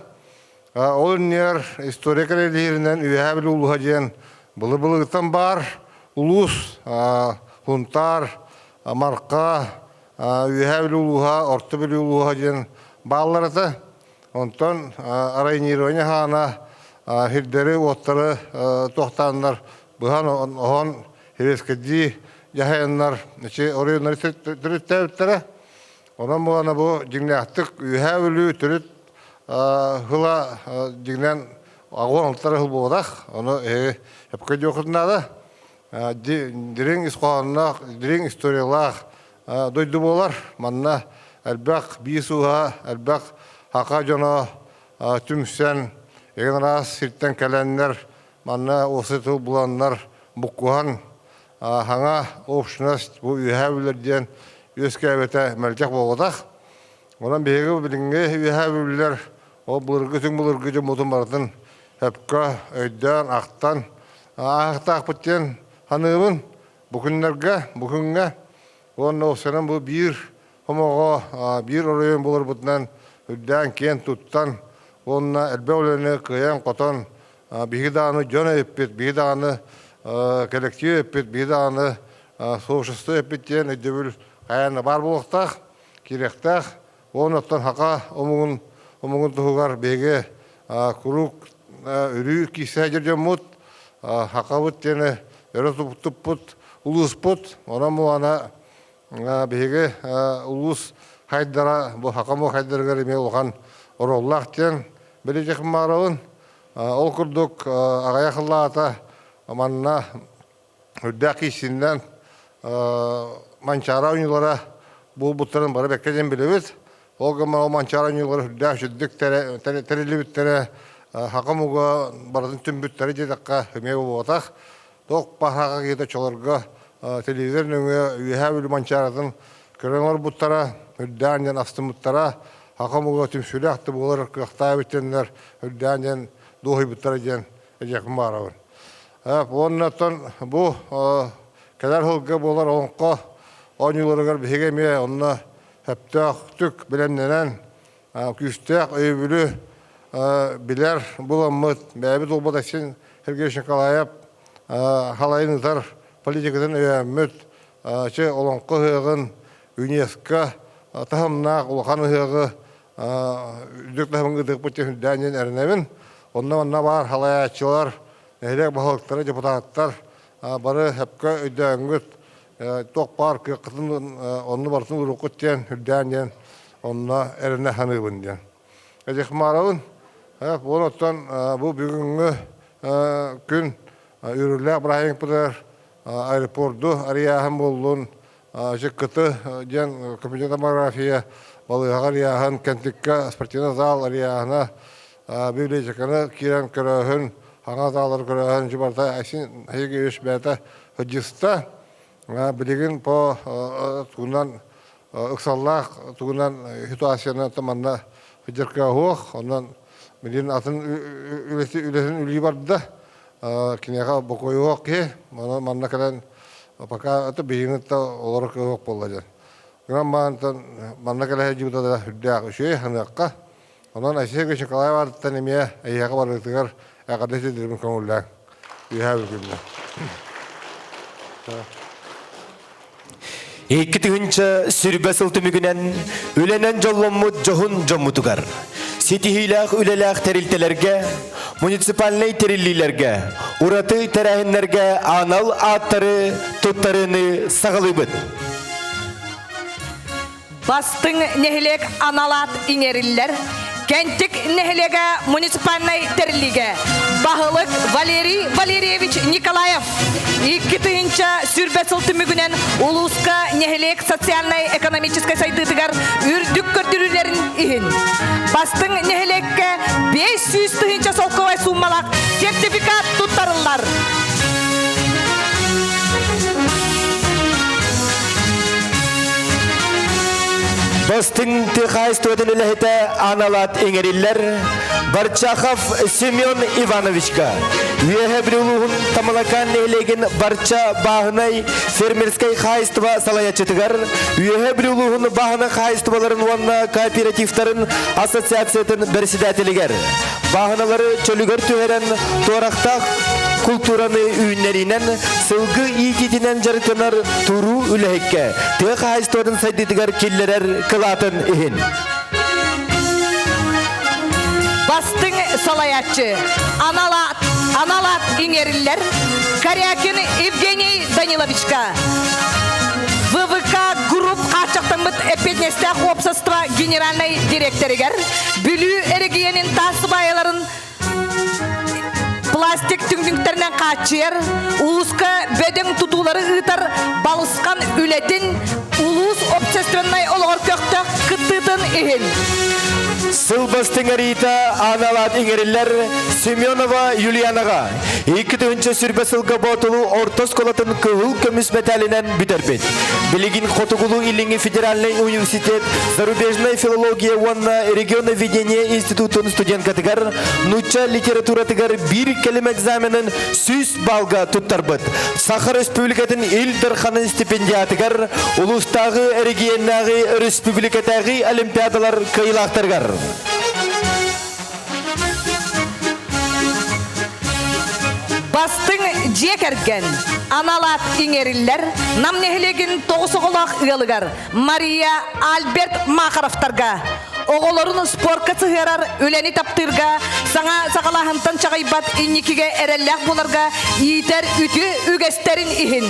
Ол иннигэр история кэлэлииринэн Үөһээ Бүлүү улууһа диэн былыр-былыргыттан баар улуус Сунтаар, Марха, Үөһээ Бүлүү улууһа, Орто Бүлүү улууһа диэн бааллар этэ. Онтон районирование хаана сирдэри-уоттары туохтааннар быһан оһон хирэскэдии дьаһайаннар ичи оройуоннары төрүттээбиттэрэ. Онон буолана бу дьиҥнээхтик Үөһээ Бүлүү төрүт ыла дьиҥнэн аҕуан алтара сыл буолбатах. Ону эһиги эпкэ диэххитин наада. Дириҥ ис хоһоонноох, дириҥ историялаах дойду буолар. Манна элбэх биис ууһа, элбэх саха дьоно түмсэн, эгин араас сиртэн кэлэннэр, манна уопсай тыл буланнар, буккуһан, саҥа общность бу Үөһээ Бүлэр диэн үөскээбитэ мэлдьэх буолбатах. Онон биһиги билиҥҥи Үөһээ Бүлүүлэр ол былыргы түҥ былыргы дьоммутун барытын сөпкө өйдөөн, ахтан ааһыахтаахпыт диэн саныыбын. Бу күннэргэ, бу күҥҥэ уонна уопсайынан бу биир хомоҕо, биир оройуон буоларбытынан үрдээн киэн туттан уонна элбэх үлэни кыайан-хотон, Биһиги даҕаны дьон эппит, биһиги даҕаны коллектив эппит, биһиги даҕаны сообщество эппит диэн өйдөбүл хайаан баар буолуохтаах, киириэхтээх. Уонна оттон хака омугун омугун туһугар биһиги куруук өрүү киирсэ дьоммут, хакабыт диэни өрө туппут улууспут. Онон муана биһиги улуус хайдара бу хакаму хайдарыгар эмиэ улахан оруоллаах диэн билижих маарабын. Ол курдук аҕыйах ыллаата манна үрдээх киисиннэн Манчаара оонньуулара буолбуттарын бары бэккэ диэн билэбит. Ол гынан ол Манчаара оонньуулара үрдээх үчүгдүк тэриллибиттэрэ, хакам уга барытын түмбүттэрэ диэтэххэ эмиэ буолбатах. Туох баһааҕа киһитэ чолорго телевизор нөҥүө Үөһээ Бүлүү Манчааратын көрөн олорбуттара, үрдээн диэн астыммыттара, хакам уга түмсүүлээх да буолар кыахтаах эбиттэннэр үрдээн диэн дуоһуйбуттара диэн этиэхпин баҕарабын. Уонна оттон бу кэлэр сылга буолар олоҥхо оонньууларыгар биһиги эмиэ онно сөптөөхтүк бэлэмнэнэн, күүстээх өйөбүлү билэр буламмыт, бэйэбит уолбут Айсен Сергеевич Николаев халайын ытар политикатын өйөөммүт, чэ олоҥхо ыһыаҕын ЮНЕСКО таһымнаах улахан ыһыаҕы үрдүк таһымҥа ыытыахпыт диэн үрдээн диэн эрэнэбин. Онно манна баар халайааччылар, нэһилиэк баһылыктара, депутаттар бары сөпкө өйдөөҥҥүт, туох баар кыаххытын онно барытын урууккут диэн үрдээн диэн онно эрэнэ саныыбын диэн. Эдихмаровын буон оттон бу бүгүҥҥү күн үөрүүлээх бырааһынньыкпытыгар аэропорду арыйааһын буоллун, Дьыккыты диэн компьютер томография балыыһаҕа арыйааһын, Кэнтиккэ спортивный зал арыйааһына, библиотеканы киирэн көрөөһүн, хаҥа заллары көрөөһүн дьи барыта Айсен Сергеевич бэйэтэ сылдьыста. Билигин по тугунан ыксаллаах тугунан ситуацияны манна сылдьар суох. Онон билигин атын үлэтин үлүү барда. Киниэхэ бокуойуох киһи, манна кэлэн пока это биһигини да олоро кыһыах буолла диэн. Гынан маантан манна кэлэ сылдьыбыта да сүрдээх үчүгэй саныахха. Онон Айсен Сергеевич Николаев аатыттан эмиэ эйиэхэ барыытыгар эҕэрдэ сирдэрбин көҥүллээҥ. Үөһээ бүгүннэ. 2000 сыл түмүгүнэн үлэнэн дьолломмут дьоһун дьоммутугар, ситиһиилээх үлэлээх тэрилтэлэргэ, муниципальнай тэриллиилэргэ, ураты тэрээһиннэргэ анал ааттары туттарыыны саҕалыыбыт. Бастыҥ нэһилиэк анал аат иҥэриллэр. Кэнтик нэһилиэгэ муниципальнай тэриллиигэ баһылык Валерий Валерьевич Николаев 2000 сыл түмүгүнэн улууска нэһилиэк социальнай-экономическай сайдыытыгар үрдүк көрдөрүүлэрин иһин бастыҥ нэһилиэккэ 500 тыһыынча солкуобай сууммалаах сертификат туттарыллар. Бастыҥ тыа хаһаайыстыбатын үлэһитэ аналаат иҥэриллэр Барчахов Семен Ивановичка Үөһэ Бүлүү улууһун Тамалакаан нэһилиэгин Барча бааһынай фермерскэй хаһаайыстыба салайааччытыгар Үөһэ Бүлүү улууһун бааһынай хаһаайыстыбаларын уонна кооперативтарын ассоциациятын бэрэссэдээтэлигэр Бааһыналары чөлүгэр түһэрэн туорахтаах култуураны үүннэриинэн сылгы иитиитинэн дьарыктанар туруу үлэһиккэ тыа хаһаайыстыбатын сайдыытыгар киллэрэр кылаатын иһин. Бастыҥ салайааччы анал аат, анал аат иҥэриллэр Корякин Евгений Даниловичка. ВВК Групп хааччахтаммыт эппиэтинэстээх уопсастыба генеральнай дириэктэригэр Бүлүү эрэгийиэнин таас сыбаайаларын пластик түҥнүктэринэн хааччыйар, улууска бөдөҥ тутуулары ыытар балысхан үлэтин улуус общественнай олоҕор көхтөөх кыттыытын иһин. Сыл бастыҥ эриитэ аналаат иҥэриллэр Семенова Юлианаҕа 2000 сылга Боотулу орто оскуолатын кыһыл көмүс мэтээлинэн бүтэрбит. Билигин Хотугулуу-Илиҥҥи федеральнай университет зарубежная филология уонна регионоведение институтун студенткатыгар нуучча литературатыгар биир кэлим экзаменын 100 балга туттарбыт. Саха Республикатын Ил Дарханын стипендиатыгар улуустааҕы эрэгийиэннээҕи өрөспүүбүлүкэтээҕи олимпиадалар кыайыылаахтарыгар. Дьиэ кэргэн анал аат иҥэриллэр Нам нэһилиэгин тоҕус оҕолоох ыалыгар Мария Альберт Махаровтарга оҕолорун спорка сыһыарар үлэни таптыырга, саҥа саҕалааһынтан чаҕыйбат инникигэ эрэллээх буоларга иитэр үтүө үгэстэрин иһин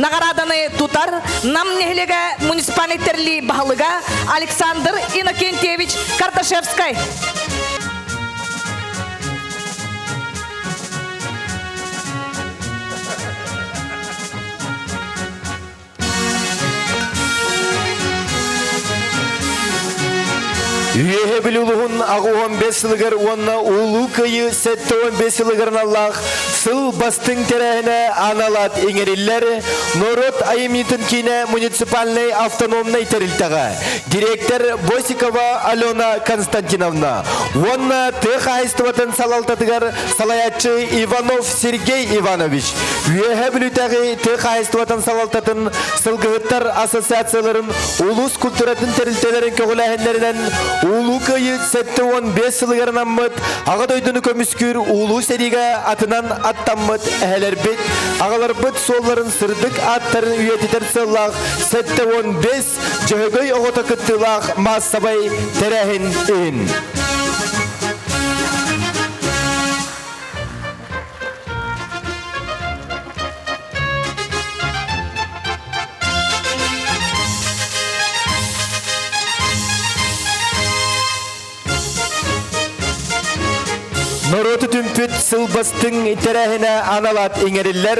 наҕарааданы тутар Нам нэһилиэгэ муниципальнай тэриллии баһылыга Александр Иннокентьевич Кардашевскай. Үөһэ Бүлүү улууһун 85 сылыгар уонна Улуу Кыайыы 75 сылыгар аналлаах сыл бастыҥ тэрээһинэ анал аат иҥэриллэр норуот айымньытын киинэ муниципальнай автономнай тэрилтэҕэ директор Босикова Алена Константиновна уонна тыа хаһаайыстыбатын салалтатыгар салайааччы Иванов Сергей Иванович Үөһэ Бүлүүтээҕи тыа хаһаайыстыбатын салалтатын сылгыһыттар ассоциацияларын улуус культуратын тэрилтэлэрин көҕүлээһиннэринэн Улуу Кыайыы 75 сылыгар анаммыт Аҕа дойдуну көмүскүүр улуу сэриигэ атынан аттаммыт эһэлэрбит, аҕаларбыт суолларын сырдык ааттарын үйэтитэр сыаллаах 75 Дьөһөгөй оҕото кыттыылаах маассабай тэрээһин иһин. Норуоту түмпүт сыл бастыҥ тэрээһинэ анал аат иҥэриллэр.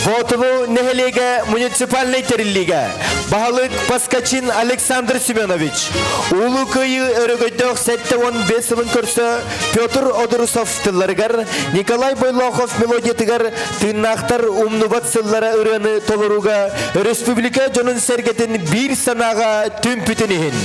Боотулу нэһилиэгэ муниципальнай тэриллиигэ баһылык Паскачин Александр Семенович Улуу Кыайыы өрөгөйдөөх 75 сылын көрсө Петр Одурусов тылларыгар, Николай Бойлохов мелодиятыгар Тыыннаахтар умнубат сыллара ырыаны толорууга республика дьонун-сэргэтин биир санааҕа түмпүтүн иһин.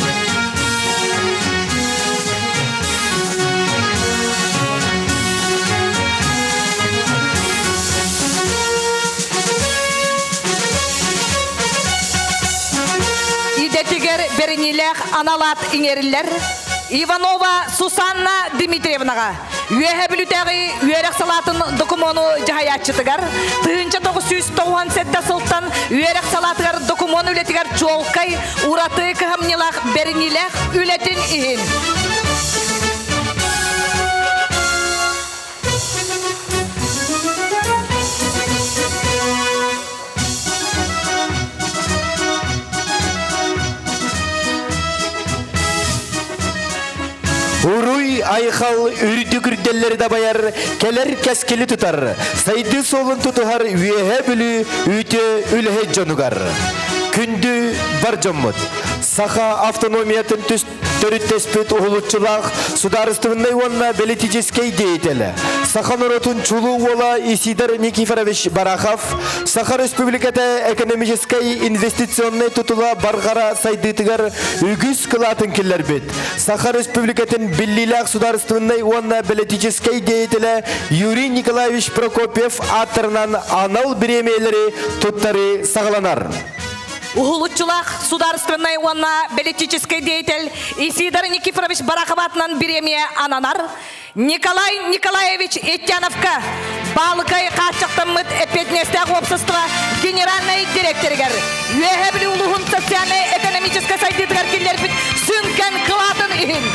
Идэтигэр бэриниилээх анал аат иҥэриллэр Иванова Сусанна Дмитриевнаҕа Үөһэ Бүлүүтээҕи үөрэх салаатын докумуону дьаһайааччытыгар 1997 сылтан үөрэх салаатыгар докумуон үлэтигэр чуолкай, ураты кыһамньылаах, бэриниилээх үлэтин иһин. Уруй айхал үрдүк үрдэллэри дабайар, кэлэр кэскили тутар, сайдыы суолун тутуһар Үөһэ Бүлүү үүтү үлэһит дьонугар. Күндү бар дьоммут, Саха автономиятын түс төрүттэспит уһулуччулаах судаарыстыбаннай уонна бэлитиическэй деятелэ, саха норуотун чулуу уола Исидор Никифорович Барахов Саха Республиката экономическай инвестиционнай тутула барҕара сайдыытыгар үгүс кылаатын киллэрбит. Саха Республикатын биллиилээх судаарыстыбаннай уонна бэлитиическэй деятелэ Юрий Николаевич Прокопьев ааттарынан анал бириэмийэлэри туттарыы саҕаланар. Уһулуччулаах судаарыстыбаннай уонна бэлитиическэй деятель Исидор Никифорович Барахов аатынан бириэмийэ ананар Николай Николаевич Еттяновка Баалыкай хааччахтаммыт эппиэтинэстээх уопсастыба генеральнай директорыгар Үөһээ Бүлүү улууһун социальнай-экономическай сайдыытыгар киллэрбит сүҥкэн кылаатын иһин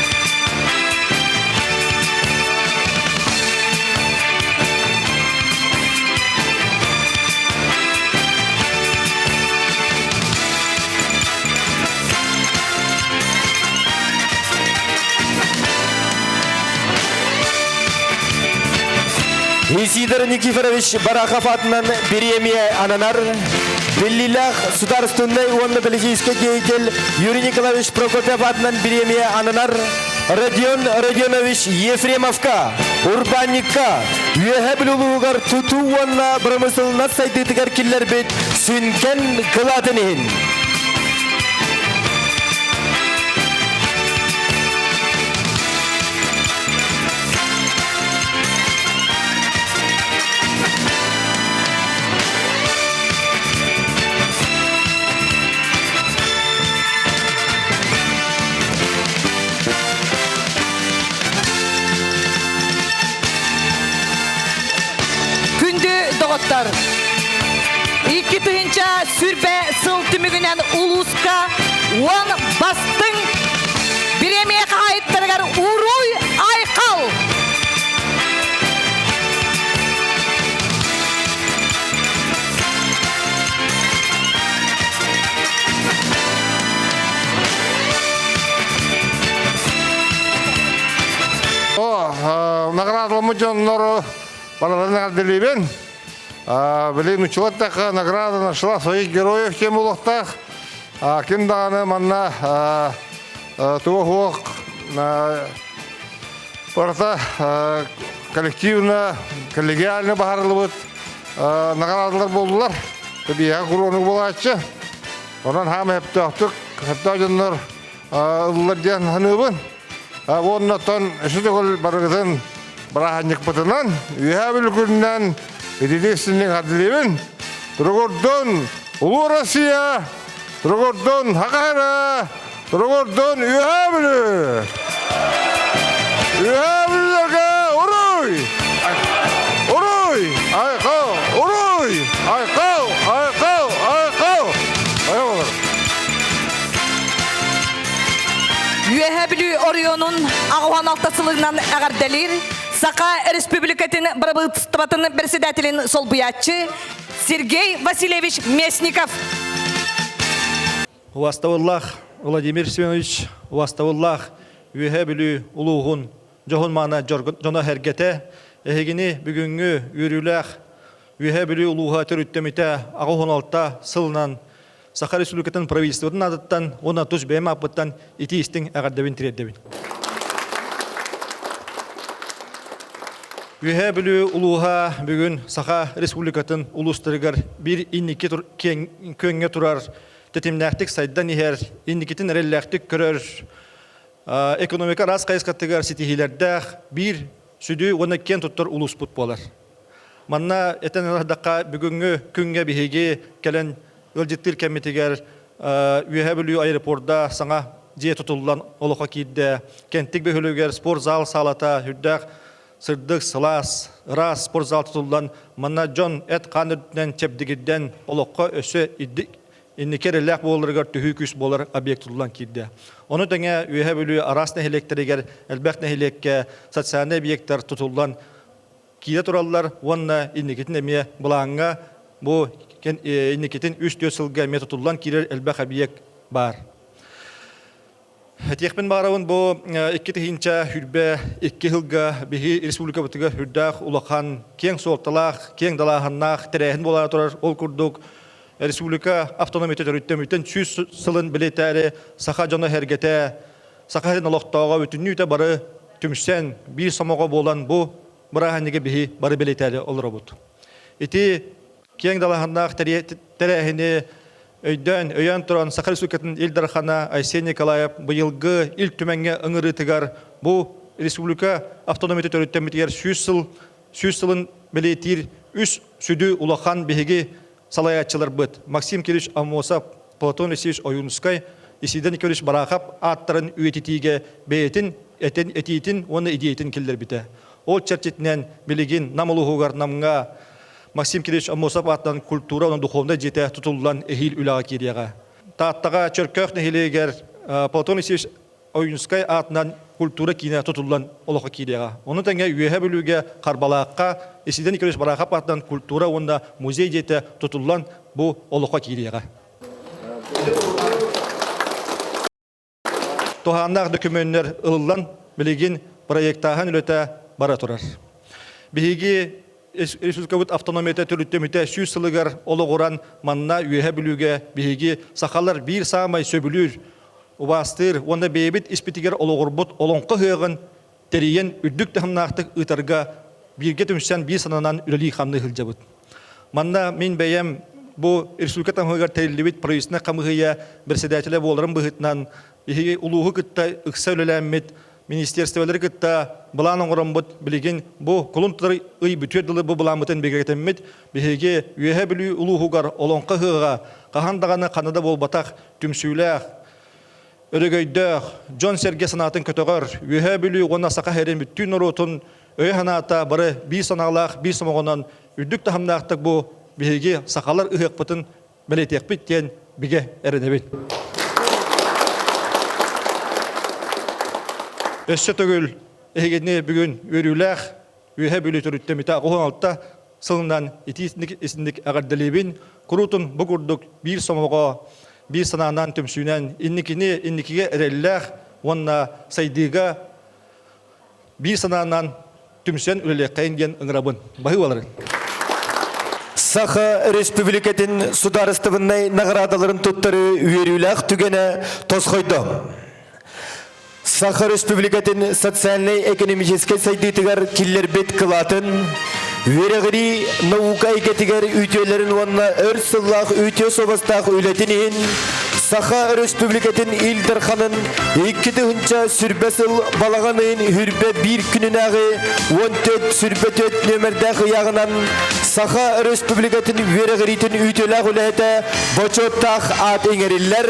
Исидор Никифорович Барахов атынан бириэмийэ ананар. Биллиилээх судаарыстыбаннай уонна политическай деятель Юрий Николаевич Прокопьев атынан бириэмийэ ананар. Родион Родионович Ефремовка, урбаанньыкка, Үөһээ Бүлүү улууһугар тутуу уонна бырамыысыланнас сайдыытыгар киллэрбит сүҥкэн кылаатын иһин. Күндү доҕоттор! 2020 сыл түмүгүнэн улууска уон бастыҥ бириэмийэ хаһаайыттарыгар Уруй Айхал! О, наградаламмыт дьоннору барыларын эҕэрдэлиибин. Билигин учуоттахха награда нашла своих героев тем буолуохтаах. Ким даҕаны манна туох уох барыта коллективно, коллегиально баһарылыбыт наҕараадалар буоллулар. Биһиэхэ куруонук буолааччы. Онон хаама сөптөөхтүк, сөптөөх дьоннор ыллар диэн саныыбын. Уонна оттон өссө төгүл барыгытын бырааһынньыкпытынан, Үөһээ Бүлүү ититик синник хардылыыбын. Туругурдун Улуу Россия! Туругурдун Хакара! Туругурдун Үөһээ Бүлүү! Үөһээ Бүлүүлэргэ уруй! Уруй! Айхал! Уруй! Айхал! Айхал! Айхал! Айхал! Үөһээ Бүлүү оройуонун 86 сылынан эҕэрдэлиир Саха Республикатын бырабыыталыстыбатын председателин солбуйааччы Сергей Васильевич Местников. Убастабыллаах Владимир Семенович, убастабыллаах Үөһээ Бүлүү улууһун дьоһун-мааны дьоно-сэргэтэ, эһигини бүгүҥҥү үөрүүлээх Үөһээ Бүлүү улууһа төрүттэммитэ 86 сылынан Саха Республикатын правительствотын аатыттан уонна тус бэйэм ааппыттан итии-истиҥ эҕэрдэбин тириэрдэбин. Үөһээ Бүлүү улууһа бүгүн Саха Республикатын улуустарыгар биир инники күөҥҥэ турар, тэтимнээхтик сайдан иһэр, инникитин эрэллээхтик көрөр, экономика араас хайысхатыгар ситиһиилэрдээх биир сүдү уонна киэн туттар улууспут буолар. Манна этэн ылардахха, бүгүҥҥү күҥҥэ биһиги кэлэн ыалдьыттыыр кэммитигэр Үөһээ Бүлүү аэропорда саҥа дьиэ тутуллан олоххо киирдэ. Кэнтик бөһүөлэгэр спортзал саалата үрдээх сырдык, сылаас, ыраас спортзал тутуллан, манна дьон эт-хаан үрдүнэн чэбдигирдэн олоххо өссө инники эрэллээх буоларыгар төһүү күүс буолар объект тутуллан киирдэ. Ону тэҥэ Үөһээ Бүлүү араас нэһилиэктэригэр элбэх нэһилиэккэ социальнай объектар тутуллан киирэ тураллар уонна инникитин эмиэ былааҥҥа бу инникитин 3-4 сылга эмиэ тутуллан киирэр элбэх объект баар. Этиэхпин баарабын бу 2022 сылга биһи республикабытыгар үрдээх улахан киэҥ суолталаах, киэҥ далааһыннаах тэрээһин буолара турар. Ол курдук республика автономията төрүттэммитин 100 сылын бэлиэтээри саха дьоно-сэргэтэ, Саха сирин олохтооҕо бүтүннүүтэ бары түмсэн, биир сомоҕо буолан бу бырааһынньыгы биһи бары бэлиэтээри олоробут. Ити киэҥ далааһыннаах тэрээһини өйдөөн, өйөөн туран Саха Республикатын Ил Дархана Айсен Николаев быйылгы Ил Түмэҥҥэ ыҥырыытыгар бу республика автономията төрүттэммитигэр 100 сыл 100 сылын бэлиэтиир үс сүдү улахан биһиги салайааччыларбыт Максим Кириллович Аммосов, Платон Алексеевич Ойуунускай, Исидор Николаевич Барахов ааттарын үйэтитиигэ бэйэтин этин, этиитин уонна идиэйэтин киллэрбитэ. Ол чэрчитинэн билигин Нам улууһугар Намҥа Максим Кириллович Аммосов аатынан культура уонна духовнай дьиэтэ тутуллан эһиил үлэҕэ киириэҕэ. Тааттаҕа Чөркөөх нэһилиэгэр Платон Алексеевич Ойуунскай аатынан культура киинэ тутуллан олоххо киириэҕэ. Ону тэҥэ Үөһээ Бүлүүгэ Харбалаахха Исидор Николаевич Барахов аатынан культура уонна музей дьиэтэ тутуллан бу олоххо киириэҕэ. Туһааннаах дөкүмүөннэр ылыллан билигин проектааһын үлэтэ бара турар. Биһиги республикабыт автономията төрүттэммитэ 100 сылыгар олоҕуран манна Үөһээ Бүлүүгэ биһиги сахалар биир саамай сөбүлүүр убаастыыр уонна бэйэбит испитигэр олоҕурбут олоҥхо ыһыаҕын тэрийэн үрдүк таһымнаахтык ыытарга бииргэ түмсэн биир сананан үлэлии-хамныы сылдьабыт. Манна мин бэйэм бу республика таһымыгар тэриллибит правительственнай хамыыһыйа председателэ буоларым быһыытынан биһиги улууһу кытта ыкса үлэлээммит министерстволары кытта былаан оҥороммут билигин бу кулун тутар ый бүтүөр дылы бу былааммытын бигэргэтэммит биһиги Үөһээ Бүлүү улууһугар Олоҥхо ыһыаҕа хаһан даҕаны ханна да буолбатах түмсүүлээх, өрөгөйдөөх, дьон-сэргэ санаатын көтөҕөр, Үөһээ Бүлүү уонна Саха сирин бүттүүн норуотун өйө-санаата бары биир санаалаах, биир сомоҕонон үрдүк таһымнаахтык бу биһиги сахалар ыһыахпытын бэлиэтиэхпит диэн бигэ эрэнэбин. Өссө төгүл эһигини бүгүн үөрүүлээх Үөһэ Бүлүү төрүттэммитэ 86 сылынан итиисник исинник эҕэрдэлиибин. Куруутун бу курдук биир сомоҕо, биир санаанан түмсүүнэн инникини инникигэ эрэллээх уонна сайдыыга биир санаанан түмсэн үлэлиэххэйин диэн ыҥырабын. Баһыыбаларын. Саха Республикатын судаарыстыбыннай наҕараадаларын туттарыы үөрүүлээх түгэнэ тосхойдо. Саха Республикатын социальнай-экономическай сайдыытыгар киллэрбит кылаатын, үөрэҕирии наука эйгэтигэр үтүөлэрин уонна өр сыллаах үтүө суобастаах үлэтин иһин Саха Өрөспүүбүлүкэтин Ил Дарханын 2000 сыл балаҕан ыйын хүрбэ биир күнүнээҕи 14 сүрбэ төрт нүөмэрдээх ыйааҕынан Саха Өрөспүүбүлүкэтин үөрэҕириитин үтүөлээх үлэһитэ бочуоттаах аат иҥэриллэр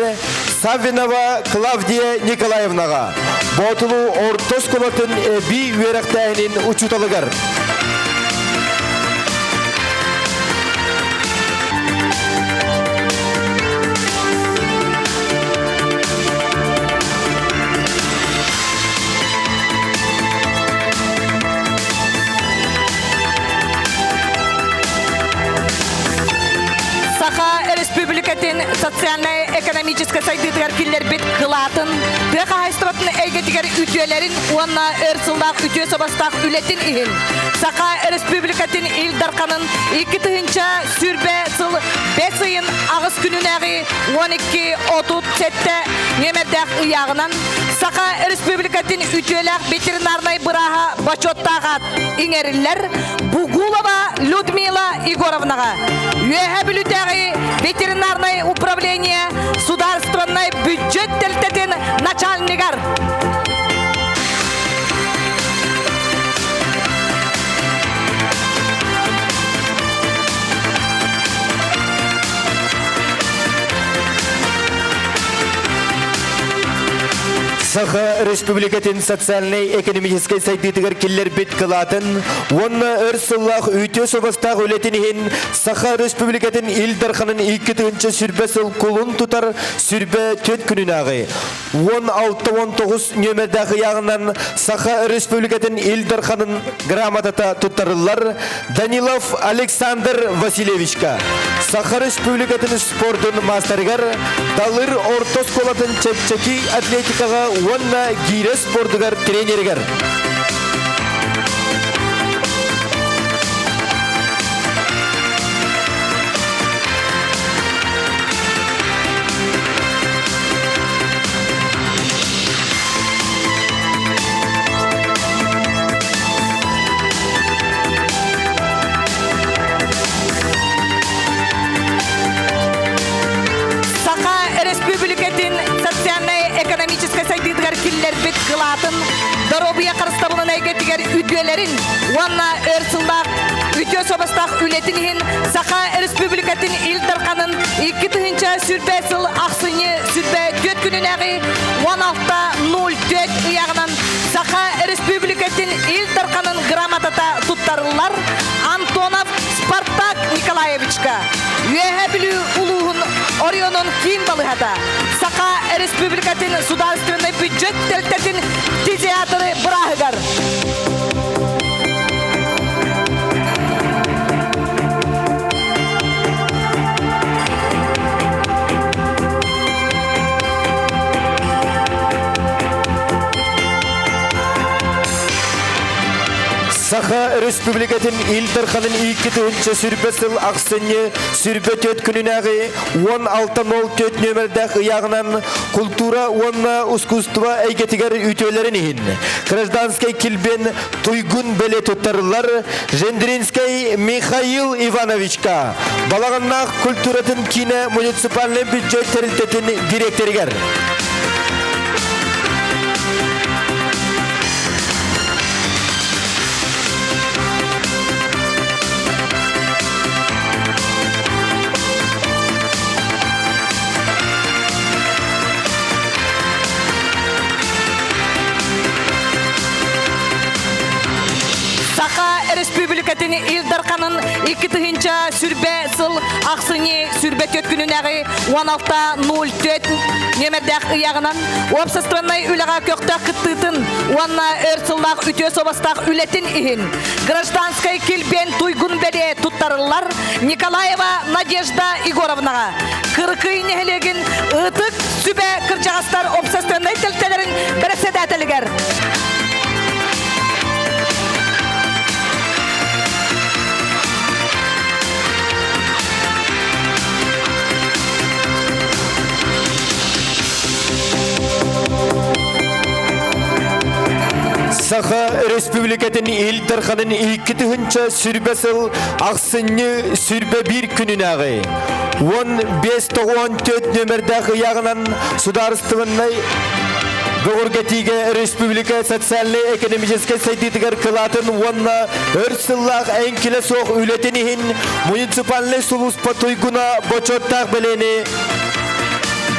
Саввинова Клавдия Николаевнаҕа, Боотулу орто оскуолатын эбии үөрэхтээһинин учууталыгар. Саха Өрөспүүбүлүкэтин социальнай-экономическай сайдыытыгар киллэрбит кылаатын, тыа хаһаайыстыбатын эйгэтигэр үтүөлэрин уонна өр сыллаах үтүө собостаах үлэтин иһин Саха Өрөспүүбүлүкэтин Ил Дарханын 2020 сыл бэс ыйын аҕыс күнүнээҕи 12.37 нүөмэрдээх ыйааҕынан Саха Өрөспүүбүлүкэтин үтүөлээх ветеринарнай бырааһа бочуоттаах аат иҥэриллэр Бугулова Людмила Егоровнаҕа Үөһээ Бүлүүтээҕи ветеринарнай управление судаарыстыбаннай бюджет тэрилтэтин начальнигар. Саха Республикатын социальнай-экономическай сайдыытыгар киллэрбит кылаатын уонна өр сыллаах үтүө суобастаах үлэтин иһин Саха Республикатын Ил Дарханын 2000 сыл кулун тутар сүрбэ төрт күнүнээҕи 16-19 нүөмэрдээх ыйааҕынан Саха Республикатын Ил Дарханын грамотата туттарыллар Данилов Александр Васильевичка, Саха Республикатын спордун маастарыгар Далыр орто оскуолатын чэпчэки атлетикаҕа уонна гиирэ спордугар тренеригэр. Саха Өрөспүүбүлүкэтин социальнай-экономическай сайдыытыгар киллэрбит кылаатын доруобуйа харыстабылын эйгэтигэр үтүөлэрин уонна өр сыллаах үтүө суобастаах үлэтин иһин Саха Өрөспүүбүлүкэтин Ил Дарханын 2001 сыл ахсынньы 24 күнүнээҕи 16.04 ыйааҕынан Саха Өрөспүүбүлүкэтин Ил Дарханын грамотата туттарыллар Антонов Спартак Николаевичка, Үөһээ Бүлүү улууһун оройуонун киин балыһата, Саха Өрөспүүбүлүкэтин судаарыстыбаннай бюджет тэрилтэтин фтизиатры бырааһыгар. Саха Республикатын Ил Дарханын 2000 сыл ахсынньы сүрбэ төрт күнүнээҕи 16.04 нүөмэрдээх ыйааҕынан култуура уонна искусство эйгэтигэр үтүөлэрин иһин гражданскай килбиэн туйгун бэлиэ туттарыллар Жендринскэй Михаил Ивановичка Балаҕаннаах культуратын киинэ муниципальнай бюджет тэрилтэтин дириэктэригэр. Саха Республикатын Республикатын Ил Дарханын 2000 сүрбэ сыл ахсынньы сүрбэ төт күнүнээҕи 16.04 нүөмэрдээх ыйааҕынан уопсастыбаннай үлэҕэ көхтөөх кыттыытын уонна өр сыллаах үтүө суобастаах үлэтин иһин гражданскай килбиэн туйгун бэлиэ туттарыллар Николаева Надежда Егоровнаҕа Кырыкый нэһилиэгин Ытык сүбэ кырдьаҕастар общественнай тэрилтэлэрин бэрэссэдээтэлигэр Саха Республикатын Ил Дарханын 2000 сүрбэ сыл ахсынньы сүрбэ биир күнүнээҕи 15 94 нөмердээх ыйааҕынан судаарыстыбаннай бөҕөргөтүүгэ республика социальнай-экономическай сайдыытыгар кылаатын уонна өр сыллаах эҥкилэ суох үлэтин иһин муниципальнай сулууспа туйгуна бочуоттаах бэлиэни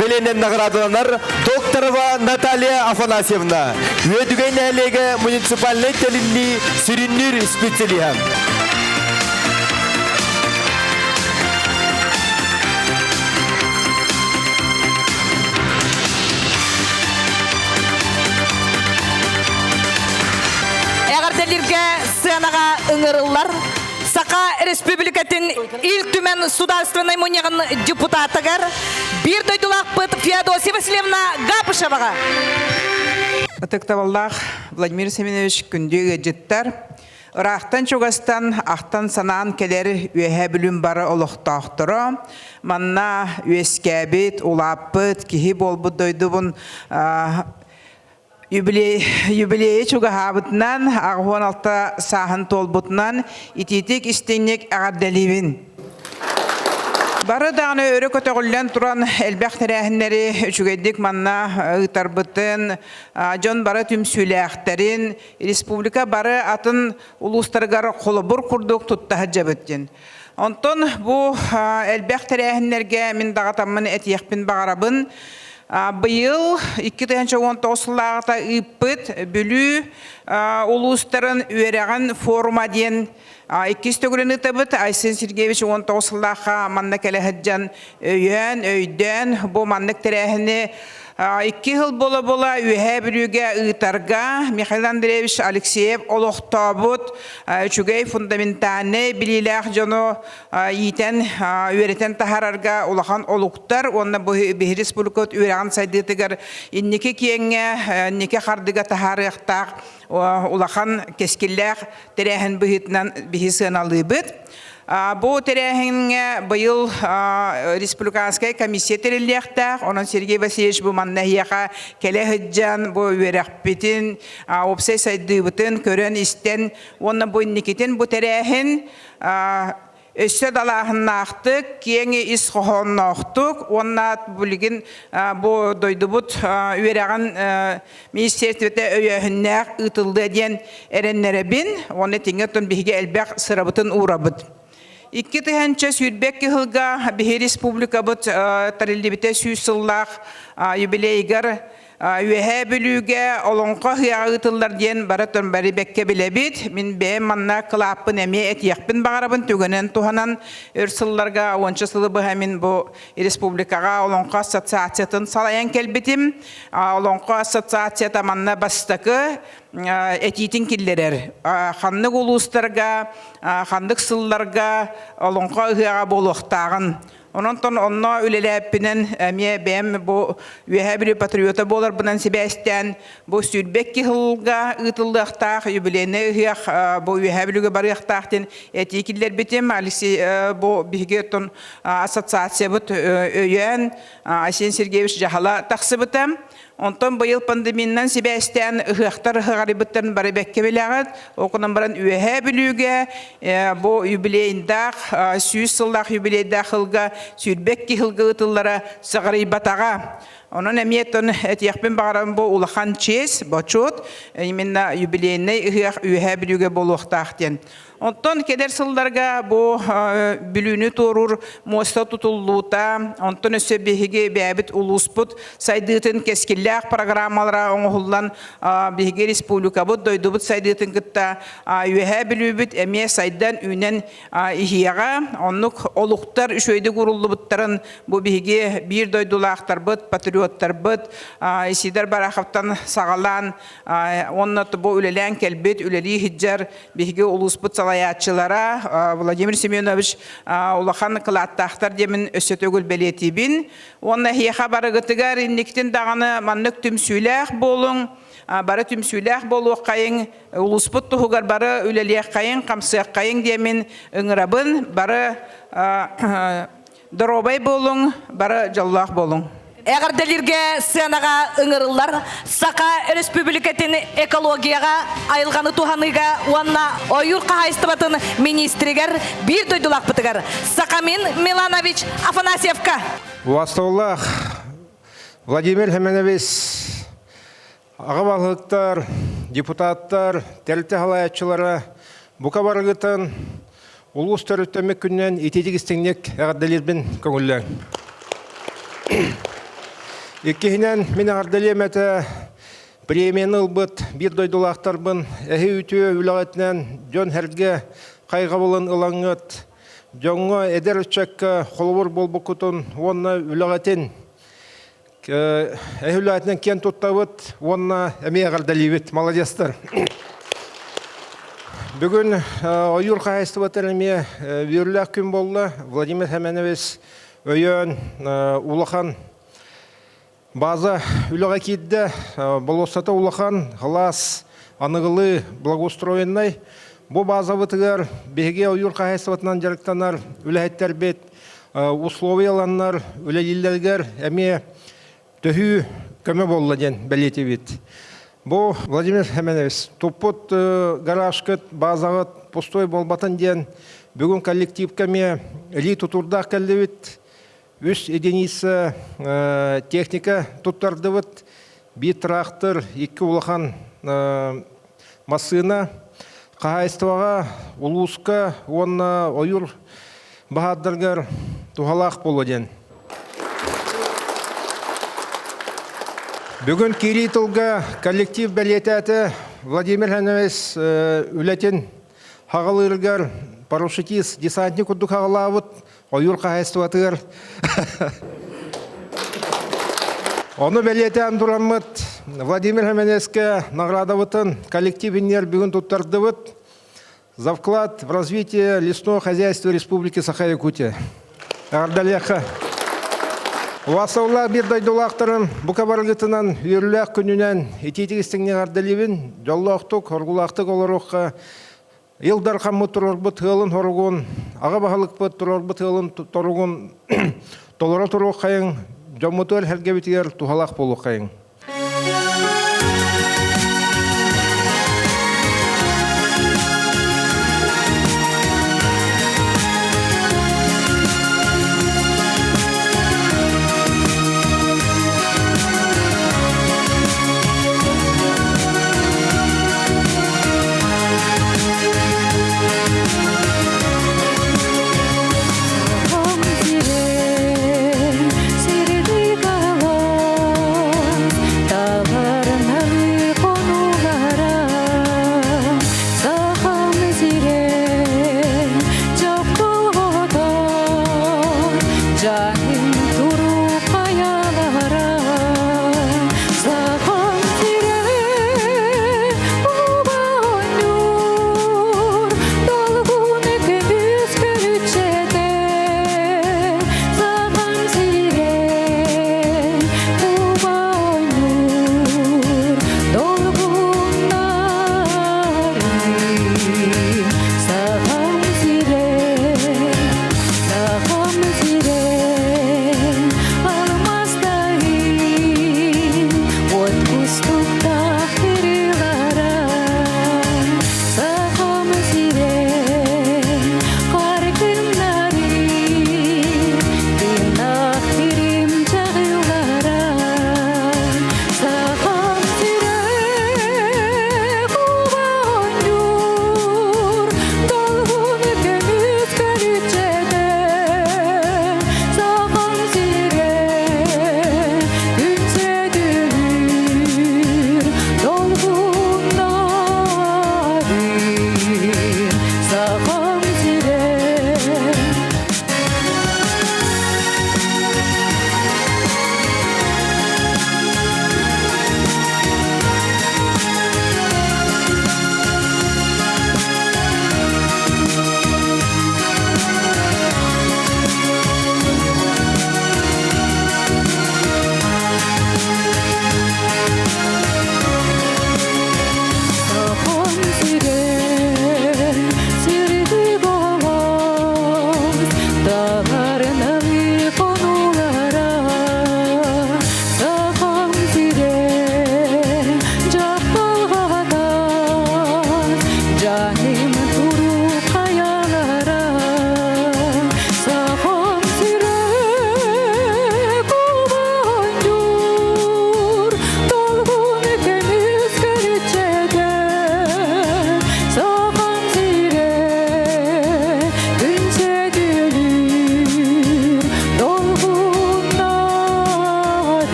бэлиэнэн наҕараадаланар Докторова Наталья Афанасьевна, Үөдүгэй нэһилиэгэ муниципальнай тэриллии сүрүннүүр специалиһа. Эҕэрдэлииргэ сыанаҕа ыҥырыллар Саха Республикатын Ил Түмэн Судаарыстыбаннай мунньаҕын депутатыгар биир дойдулаахпыт Феодосия Васильевна Габышеваҕа. Ытыктабыллаах Владимир Семенович күндү ыалдьыттар, ыраахтан чугастан ахтан санаан кэлэр Үөһээ Бүлүүм бары олохтоохторо, манна үөскээбит, улааппыт, киһи буолбут дойдубун юбилей юбилейи чугаһаабытынан, 86 сааһын туолбутунан итиитик истиҥник эҕэрдэлиибин. Бары даҕаны өрө көтөҕүллэн туран элбэх тэрээһиннэри үчүгэйдик манна ыытарбытын, дьон бары түмсүүлээхтэрин, республика бары атын улуустарыгар холобур курдук тутта сылдьабыт диэн. Онтон бу элбэх тэрээһиннэргэ мин даҕатаммын этиэхпин баҕарабын. Быйыл 2019 сыллааҕыта ыыппыт Бүлүү улуустарын үөрэҕин форума диэн иккис төгүлүн ыытабыт. Айсен Сергеевич 19 сыллаахха манна кэлэ сылдьан өйөөн, өйдөөн бу маннык тэрээһини икки сыл буола-буола Үөһээ Бүлүүгэ ыытарга Михаил Андреевич Алексеев олохтообут үчүгэй фундаментальнай билиилээх дьону иитэн үөрэтэн таһаарарга улахан олуктар уонна бу биһи республикабыт үөрэҕин сайдыытыгар инники киэҥҥэ инники хардыга таһаарыахтаах улахан кэскиллээх тэрээһин быһыытынан биһи сыаналыыбыт. Бу тэрээһиҥҥэ быйыл республиканскай комиссия тэриллиэхтээх. Онон Сергей Васильевич бу манна эһиэхэ кэлэ сылдьан бу үөрэхпитин, уопсай сайдыыбытын көрөн-истэн уонна бу инникитин бу тэрээһин өссө далааһыннаахтык, киэҥ ис хоһоонноохтук уонна билигин бу дойдубут үөрэҕин министерствота өйөөһүннээх ыытыллыа диэн эрэннэрэбин уонна итингэ оттон биһиги элбэх сырабытын уурабыт. 2022 сылга биһи республикабыт тэриллибитэ 100 сыллаах юбилейгар Үөһээ Бүлүүгэ Олоҥхо ыһыаҕа ыытыллар диэн бары бары бэккэ билэбит. Мин бэйэм манна кылааппын эмиэ этиэхпин баҕарабын түгэнэн туһанан өр сылларга уонча сылы быһа мин бу республикаҕа Олоҥхо ассоциациятын салайан кэлбитим. Олоҥхо ассоциацията манна бастакы этиитин киллэрэр. Ханнык улуустарга, ханнык сылларга Олоҥхо ыһыаҕа буолуохтааҕын Ононтон онно үлэлээппинэн эмиэ бэйэм бу Үөһээ Бүлүү патриота буоларбынан сибээстээн бу 22 сылга ыытыллыахтаах юбилейнай ыһыах бу Үөһээ Бүлүүгэ барыахтаах диэн этии киллэрбитим. Алексей бу биһиги оттон ассоциациябыт өйөөн Айсен Сергеевич дьаһала тахсыбыта. Онтон быйыл пандемиянан сибээстээн ыһыахтар ыһыҕарыйбыттарын бары бэккэ билэҕит. Ол гынан баран Үөһээ Бүлүүгэ бу юбилейдаах 100 сыллаах юбилейдаах сылга 22 сылга ыытыллара саҕарыйбатаҕа. Онон эмиэ тон этиэхпин баҕарабын бу улахан чиэс, бочуот, именно юбилейнай ыһыах Үөһээ Бүлүүгэ буолуохтаах диэн. Онтон кэлэр сылларга бу Бүлүүнү туоруур муоста тутуллуута, онтон өссө биһиги бэйэбит улууспут сайдыытын кэскиллээх программалара оҥоһуллан биһиги республикабыт, дойдубут сайдыытын кытта Үөһээ Бүлүүбүт эмиэ сайдан үүнэн иһиэҕэ. Оннук олуктар үчүгэйдик ууруллубуттарын бу биһиги биир дойдулаахтарбыт, патриоттарбыт Исидор Бараховтан саҕалаан уонна бу үлэлээн кэлбит, үлэлии сылдьар биһиги улууспут салайааччылара Владимир Семенович улахан кылааттаахтар диэмин өссө төгүл бэлиэтиибин. Уонна эһиэхэ барыгытыгар инниктин даҕаны маннык түмсүүлээх буолуҥ, бары түмсүүлээх буолуоххайыҥ, улууспут туһугар бары үлэлиэххэйиҥ, хамсыаххайыҥ диэмин ыҥырабын. Бары Доруобай буолуҥ, бары дьоллоох буолуҥ. Эҕэрдэлииргэ сыанаҕа ыҥырыллар Саха Өрөспүүбүлүкэтин экологияҕа, айылҕаны туһаныыга уонна ойуур хаһаайыстыбатын министригэр биир дойдулаахпытыгар Сахамин Миланович Афанасьевка. Убастабыллаах Владимир Семенович, аҕа баһылыктар, депутаттар, тэрилтэ салайааччылара бука барыгытын улуус төрүттэммит күнүнэн итиитик истиҥник эҕэрдэлиирбин көҥүллээҥ. Иккиһинэн, мин эҕэрдэлиэм этэ премияны ылбыт биир дойдулаахтарбын эһи үтүө үлэҕитинэн дьон-сэргэ хайҕабылын ылаҥҥыт, дьоҥҥо эдэр ыччакка холобур буолбуккутун уонна үлэҕитин Эһүлээтинэн киэн туттабыт уонна эмиэ эҕэрдэлиибит. Молодецтар. Бүгүн ойуур хаһаайыстыбатыгар эмиэ үөрүүлээх күн буолла. Владимир Семенович өйөөн улахан база үлэҕэ киирдэ. Болуоссата улахан, кылаас аныгылыы благоустроеннай. Бу базабытыгар биһиги ойуур хаһаайыстыбатынан дьарыктанар үлэһиттэрбит условияланнар үлэлииллэригэр эмиэ төһүү көмө буолла диэн бэлиэтиибит. Бу Владимир Семенович туппут гаражкыт, базаҕыт пустой буолбатын диэн бүгүн коллективка эмиэ илии тутуурдаах кэллибит. Үс единица техника туттардыбыт. Биир трактор, икки улахан массыына. Хаһаайыстыбаҕа, улууска уонна ойуур баһаардарыгар туһалаах буолуо диэн. Бүгүн киирии тылга коллектив бэлиэтээтэ Владимир Ханович үлэтин хаҕалыырыгар парашютист, десантник курдук хаҕалаабыт ойуур хаһаайыстыбатыгар Ону бэлиэтээн тураммыт Владимир Хеменескэ наградабытын коллектив иннигэр бүгүн туттардыбыт. За вклад в развитие лесного хозяйства Республики Саха-Якутия. Эҕэрдэлиэххэ. Убаастабыллаах биир дойдулаахтарым, бука барыгытынан үөрүүлээх күнүнэн итиитик истиҥник эҕэрдэлиибин. Дьоллоохтук, хоргулаахтык олоруохха Ил Дархаммыт туруорбут ыалын-хоругун, аҕа баһылыкпыт туруорбут ыалын торугун толоро туруоххайыҥ, дьоммутугар сэргэбитигэр туһалаах буолуоххайыҥ.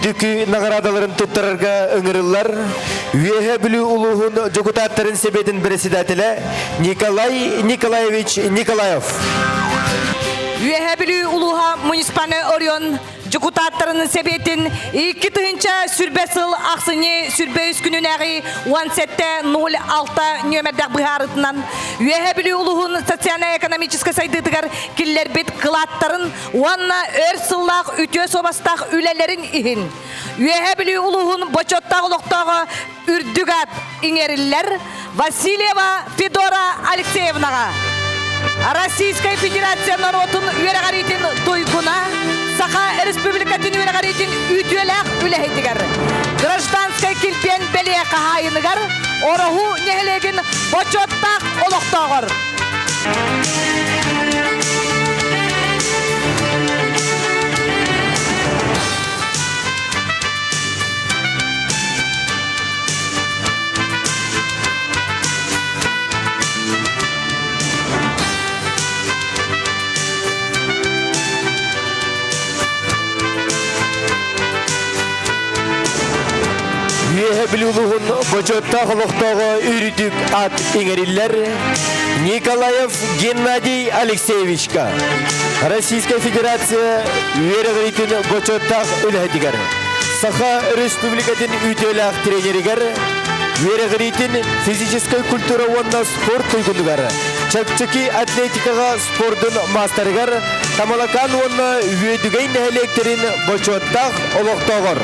үрдүкү наҕараадаларын туттарарга ыҥырыллар Үөһээ Бүлүү улууһун дьокутааттарын сэбиэтин председателэ Николай Николаевич Николаев. Үөһээ Бүлүү улууһа муниципальнай оройуон дьокутааттарын сэбиэтин 2000 сыл ахсынньы 23 күнүнээҕи 17.06 нүөмэрдээх быһаарытынан Үөһээ Бүлүү улууһун социальнай-экономическай сайдыытыгар киллэрбит кылааттарын уонна өр сыллаах үтүө суобастаах үлэлэрин иһин Үөһээ Бүлүү улууһун бочуоттаах олохтооҕо үрдүк аат иҥэриллэр Васильева Федора Алексеевнаҕа Российскай Федерация норуотун үөрэҕириитин туйгуна, Саха Республикатын үөрэҕириитин үтүөлээх үлэһитигэр, гражданскай килбиэн бэлиэ хаһаайыныгар Ороһу нэһилиэгин бочуоттаах олохтооҕор. Үөһэ Бүлүү улууһун бочуоттаах олохтооҕо үрдүк ат иҥэриллэр Николаев Геннадий Алексеевичка Российскай Федерация үөрэҕириитин бочуоттаах үлэһитигэр Саха Республикатын үтүөлээх тренеригэр үөрэҕириитин физическэй культура уонна спорт туйгунугар чэпчэки атлетикаҕа спордун маастарыгар Тамалакаан уонна Үөдүгэй нэһилиэктэрин бочуоттаах олохтооҕор.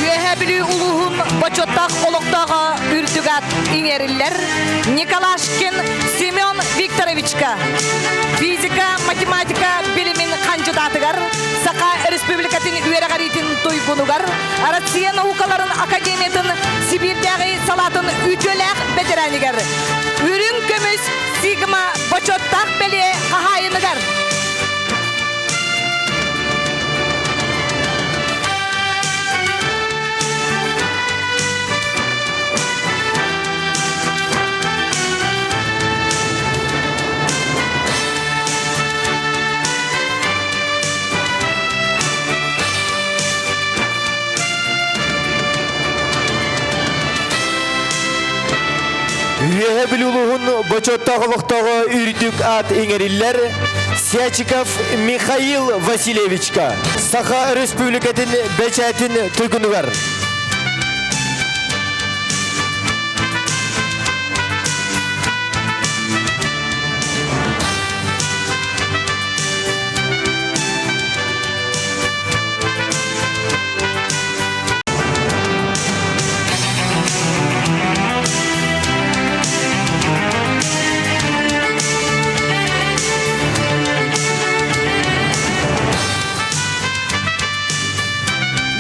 Үөһээ Бүлүү улууһун бочуоттаах олохтооҕо үрдүк аат иҥэриллэр Николашкин Семен Викторовичка физика, математика билимин хандьыдаатыгар, Саха Республикатын үөрэҕириитин туйгунугар, Россия наукаларын академиятын Сибиирдээҕи салаатын үтүөлээх бэтэрээнигэр үрүҥ көмүс Сигма бочуоттаах бэлиэ хаһаайыныгар. Үөһэ Бүлүү улууһун бочуоттаах олохтооҕо үрдүк аат иҥэриллэр Сячиков Михаил Васильевичка Саха Республикатын бэчээтин туйгунугар.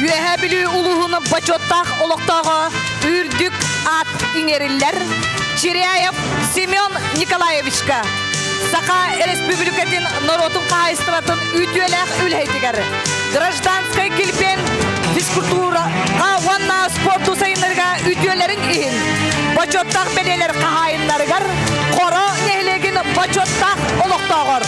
Үөһээ Бүлүү улууһун бочуоттаах олохтооҕо үрдүк аат иҥэриллэр Чиряев Семен Николаевичка Саха Республикатын норуотун хаһаайыстыбатын үтүөлээх үлэһитигэр гражданскай килбиэн физкультураҕа уонна спорту сайыннарыга үтүөлэрин иһин бочуоттаах бэлиэлэр хаһаайыннарыгар Хоро нэһилиэгин бочуоттаах олохтооҕор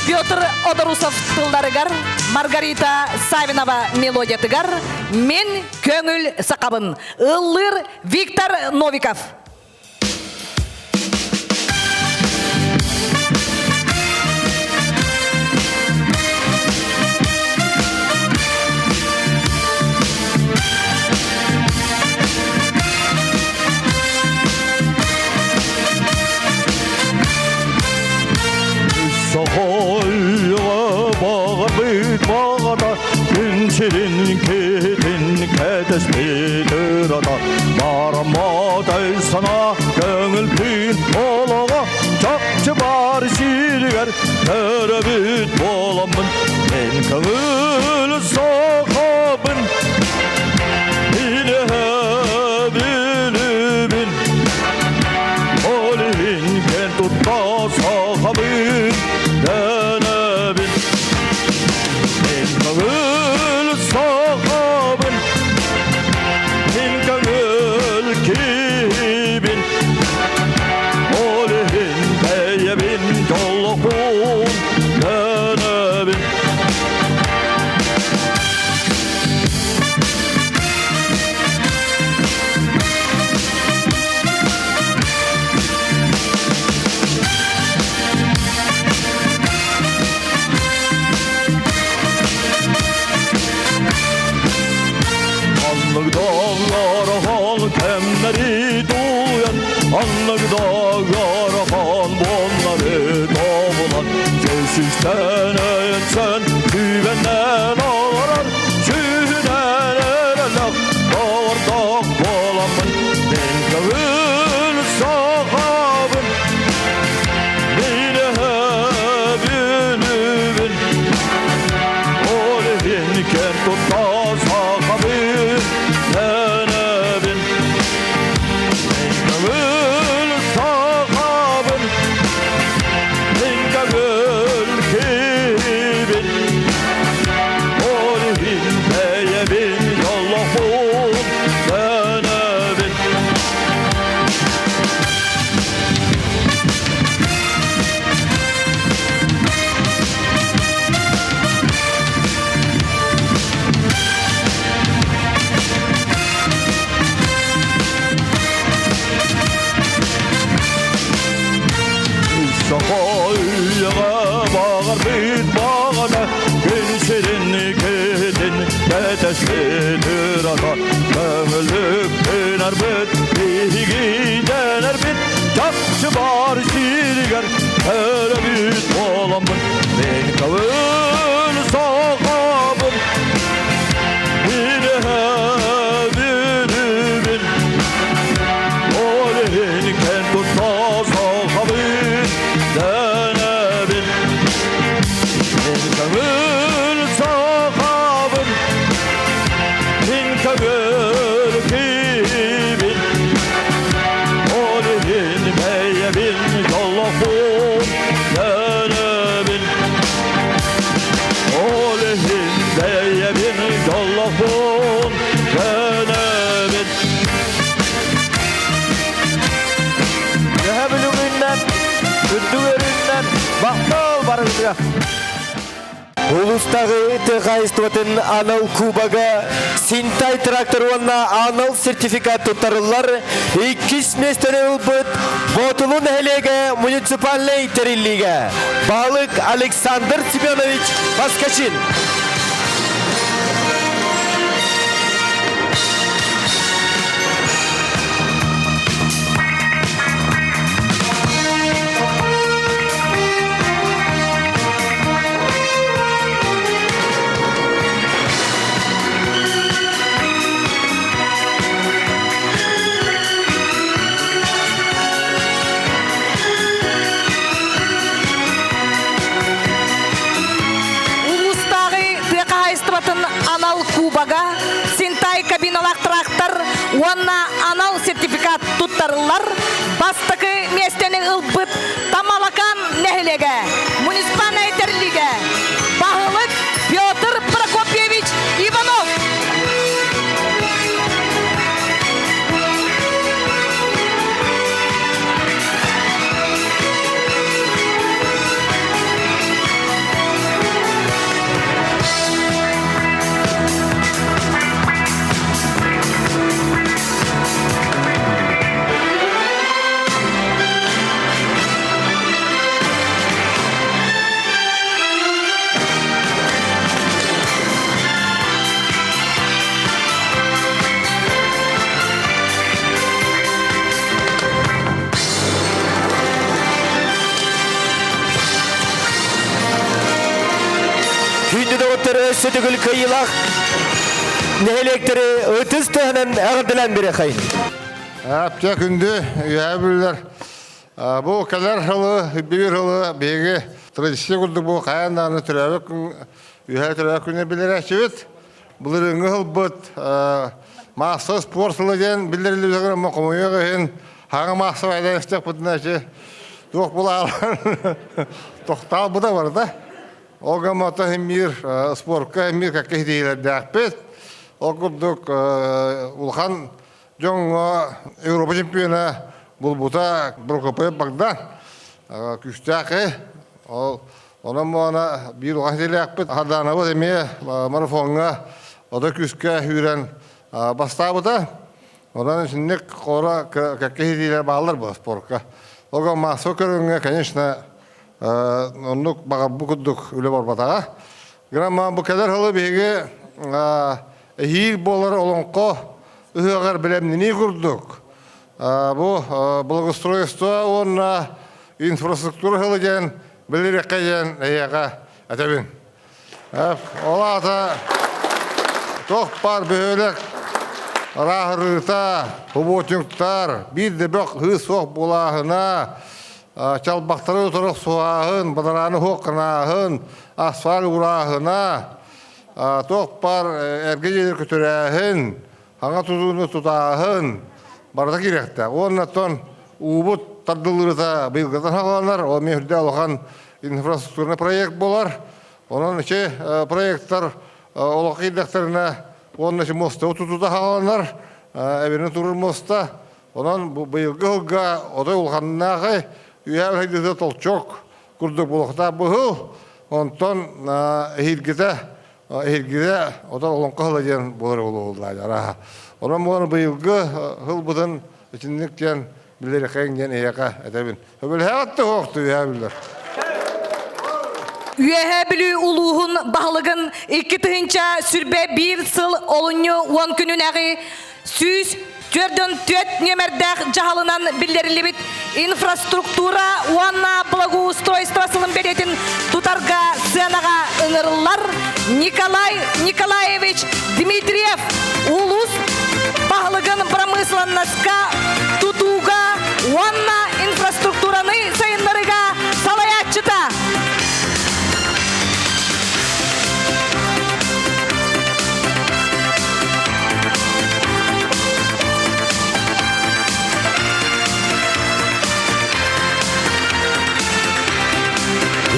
Петр Одорусов тылларыгар, Маргарита Савинова мелодиятыгар «Мен көңүл сахабын» ыллыыр Виктор Новиков. Сахайга бағарбыт бағата, күн сирин китин кэтэспит ырата, бараматай сана көңүл күн олоҕо, чахчы бар сиригэр төрөбүт буоламмын, мен көңүл сахабын. Мен көңүл сахабын, Мен бүлүбүн, Ол иһин кэн тутта сахабын, Тэнэбин. Мен көңүл сахабын, Мен көңүл кибин, Ол иһин бэйэбин дьоллоохпун, Тэнэбин. Сахайга бағар бит бағана күн сирин кетин кәтәсетір ата көңілік көнөр бит биһигиденер бит чапчы бар сиригер өрөбүт боламын мен көңүл сахабын Билебин Олин кен тутта сахабын дэнэбин Мен көңүл сахабын Мен көңүл кибин Олин бэйэбин дьоллоохпун дэнэбин Олин бэйэбин дьоллоохпун дэнэбин Төһө бүлүгүннэн, үрдүк өрүннэн, бахтал барыгытыга. Улуустааҕы тыа хаһаайыстыбатын анал кубога Синтай трактор уонна анал сертификат туттарыллар. Иккис миэстэни ылбыт Боотулу нэһилиэгэ муниципальнай тэриллиигэ баһылык Александр Семенович Поскачин. Улуустааҕы тыа хаһаайыстыбатын анал кубога Синтай кабиналаах трактор уонна анал сертификат туттарыллар. Бастакы миэстэни ылбыт Тамалакан нэһилиэгэ муниципальнай тэриллиигэ баһылык Петр Прокопьевич Иванов. Күндү доҕоттор өссө төгүл кыайыылаах нэһилиэктэри ытыс тыаһынан эҕэрдэлээн бириэхэйин. Әпче күндү үһэ бүллэр. Бу кэлэр сылы, биир сылы биһиги традиция курдук бу хайаан даҕаны төрөөбүт күн үһэ төрөөбүт күнү билэрээччибит. Былырыыҥҥы сылбыт массовый спорт сыла диэн биллэриллибитигэр ама хомойуох иһин хаҥа массовай айданыстахпытына ити туох булаалар тохтообута барыта. Ол гаммата мир спортка мир какка ситиһиилэрдээхпит. Ол курдук улахан дьоҥҥо Европа чемпиона булбута Прокопьев Богдан күүстээх ол онон моона биир улахан ситиилээхпит Хардаанабыт эмиэ марафоҥҥа ото күүскэ сүүрэн бастаабыта. Онон итинник хора кэккэ ситиилэр бааллар бу спортка. Ол массовый көрүҥҥэ, конечно, оннук баҕарбыт курдук үлэ барбатаҕа. Гынан бу кэлэр сылы биһиги эһиил буолар олоҥхо ыһыаҕар бэлэмнэнии курдук бу благоустройство уонна инфраструктура сылы диэн билириэххэ диэн эһиэхэ этэбин. Ол аата туох баар бөһүөлэк. ырааһырыыта, субботниктар, биир да бөх ыы суох булааһына, чалбахтары утары суһааһын, бадарааны хуокканааһын, асфальт урааһына, туох баар эргэ дьиэлэр көтүрээһин, хаҥа тутууну тутааһын барыта киириэхтээх. Уонна оттон уубут тардыллыыта быйылгытан саҕаланар, ол эмиэ үрдэ улахан инфраструктурный проект буолар. Онон ити проекттар олох киирдэхтэринэ уонна ити муоста тутуута саҕаланар, эбини турар муоста. Онон быйылгы сылга отой улаханнаахай үөһээ сайдыыта толчок курдук буолуохтаах быһыл. Онтон эһиилгитэ эһиилгитэ отон олоҥхо сыла диэн буолар буолуохтаах арааһа. Онон буолан быйылгы сылбытын итинник диэн билэрихэҥ диэн эһиэхэ этэбин. Сөбүлэһэҕит да суох үөһээ бүллэр. Үөһээ Бүлүү улууһун баһылыгын 2021 сыл олунньу 10 күнүнээҕи 144 нүөмэрдээх дьаһалынан биллэриллибит инфраструктура уонна благоустройство сылын бэлиэтин тутарга сыанаҕа ыҥырыллар Николай Николаевич Дмитриев улуус баһылыгын бырамыысыланнаска тутууга уонна инфраструктураны сайыннарыыга салайааччыта.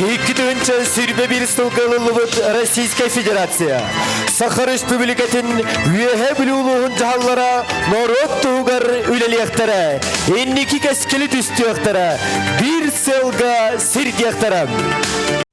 2021 сылга ылыллыбыт Российскай Федерация Саха Республикатын Үөһээ Бүлүү улууһун дьаһаллара норуот туһугар үлэлиэхтэрэ, инники кэскили түстүөхтэрэ, биир сыалга сирдиэхтэрэ.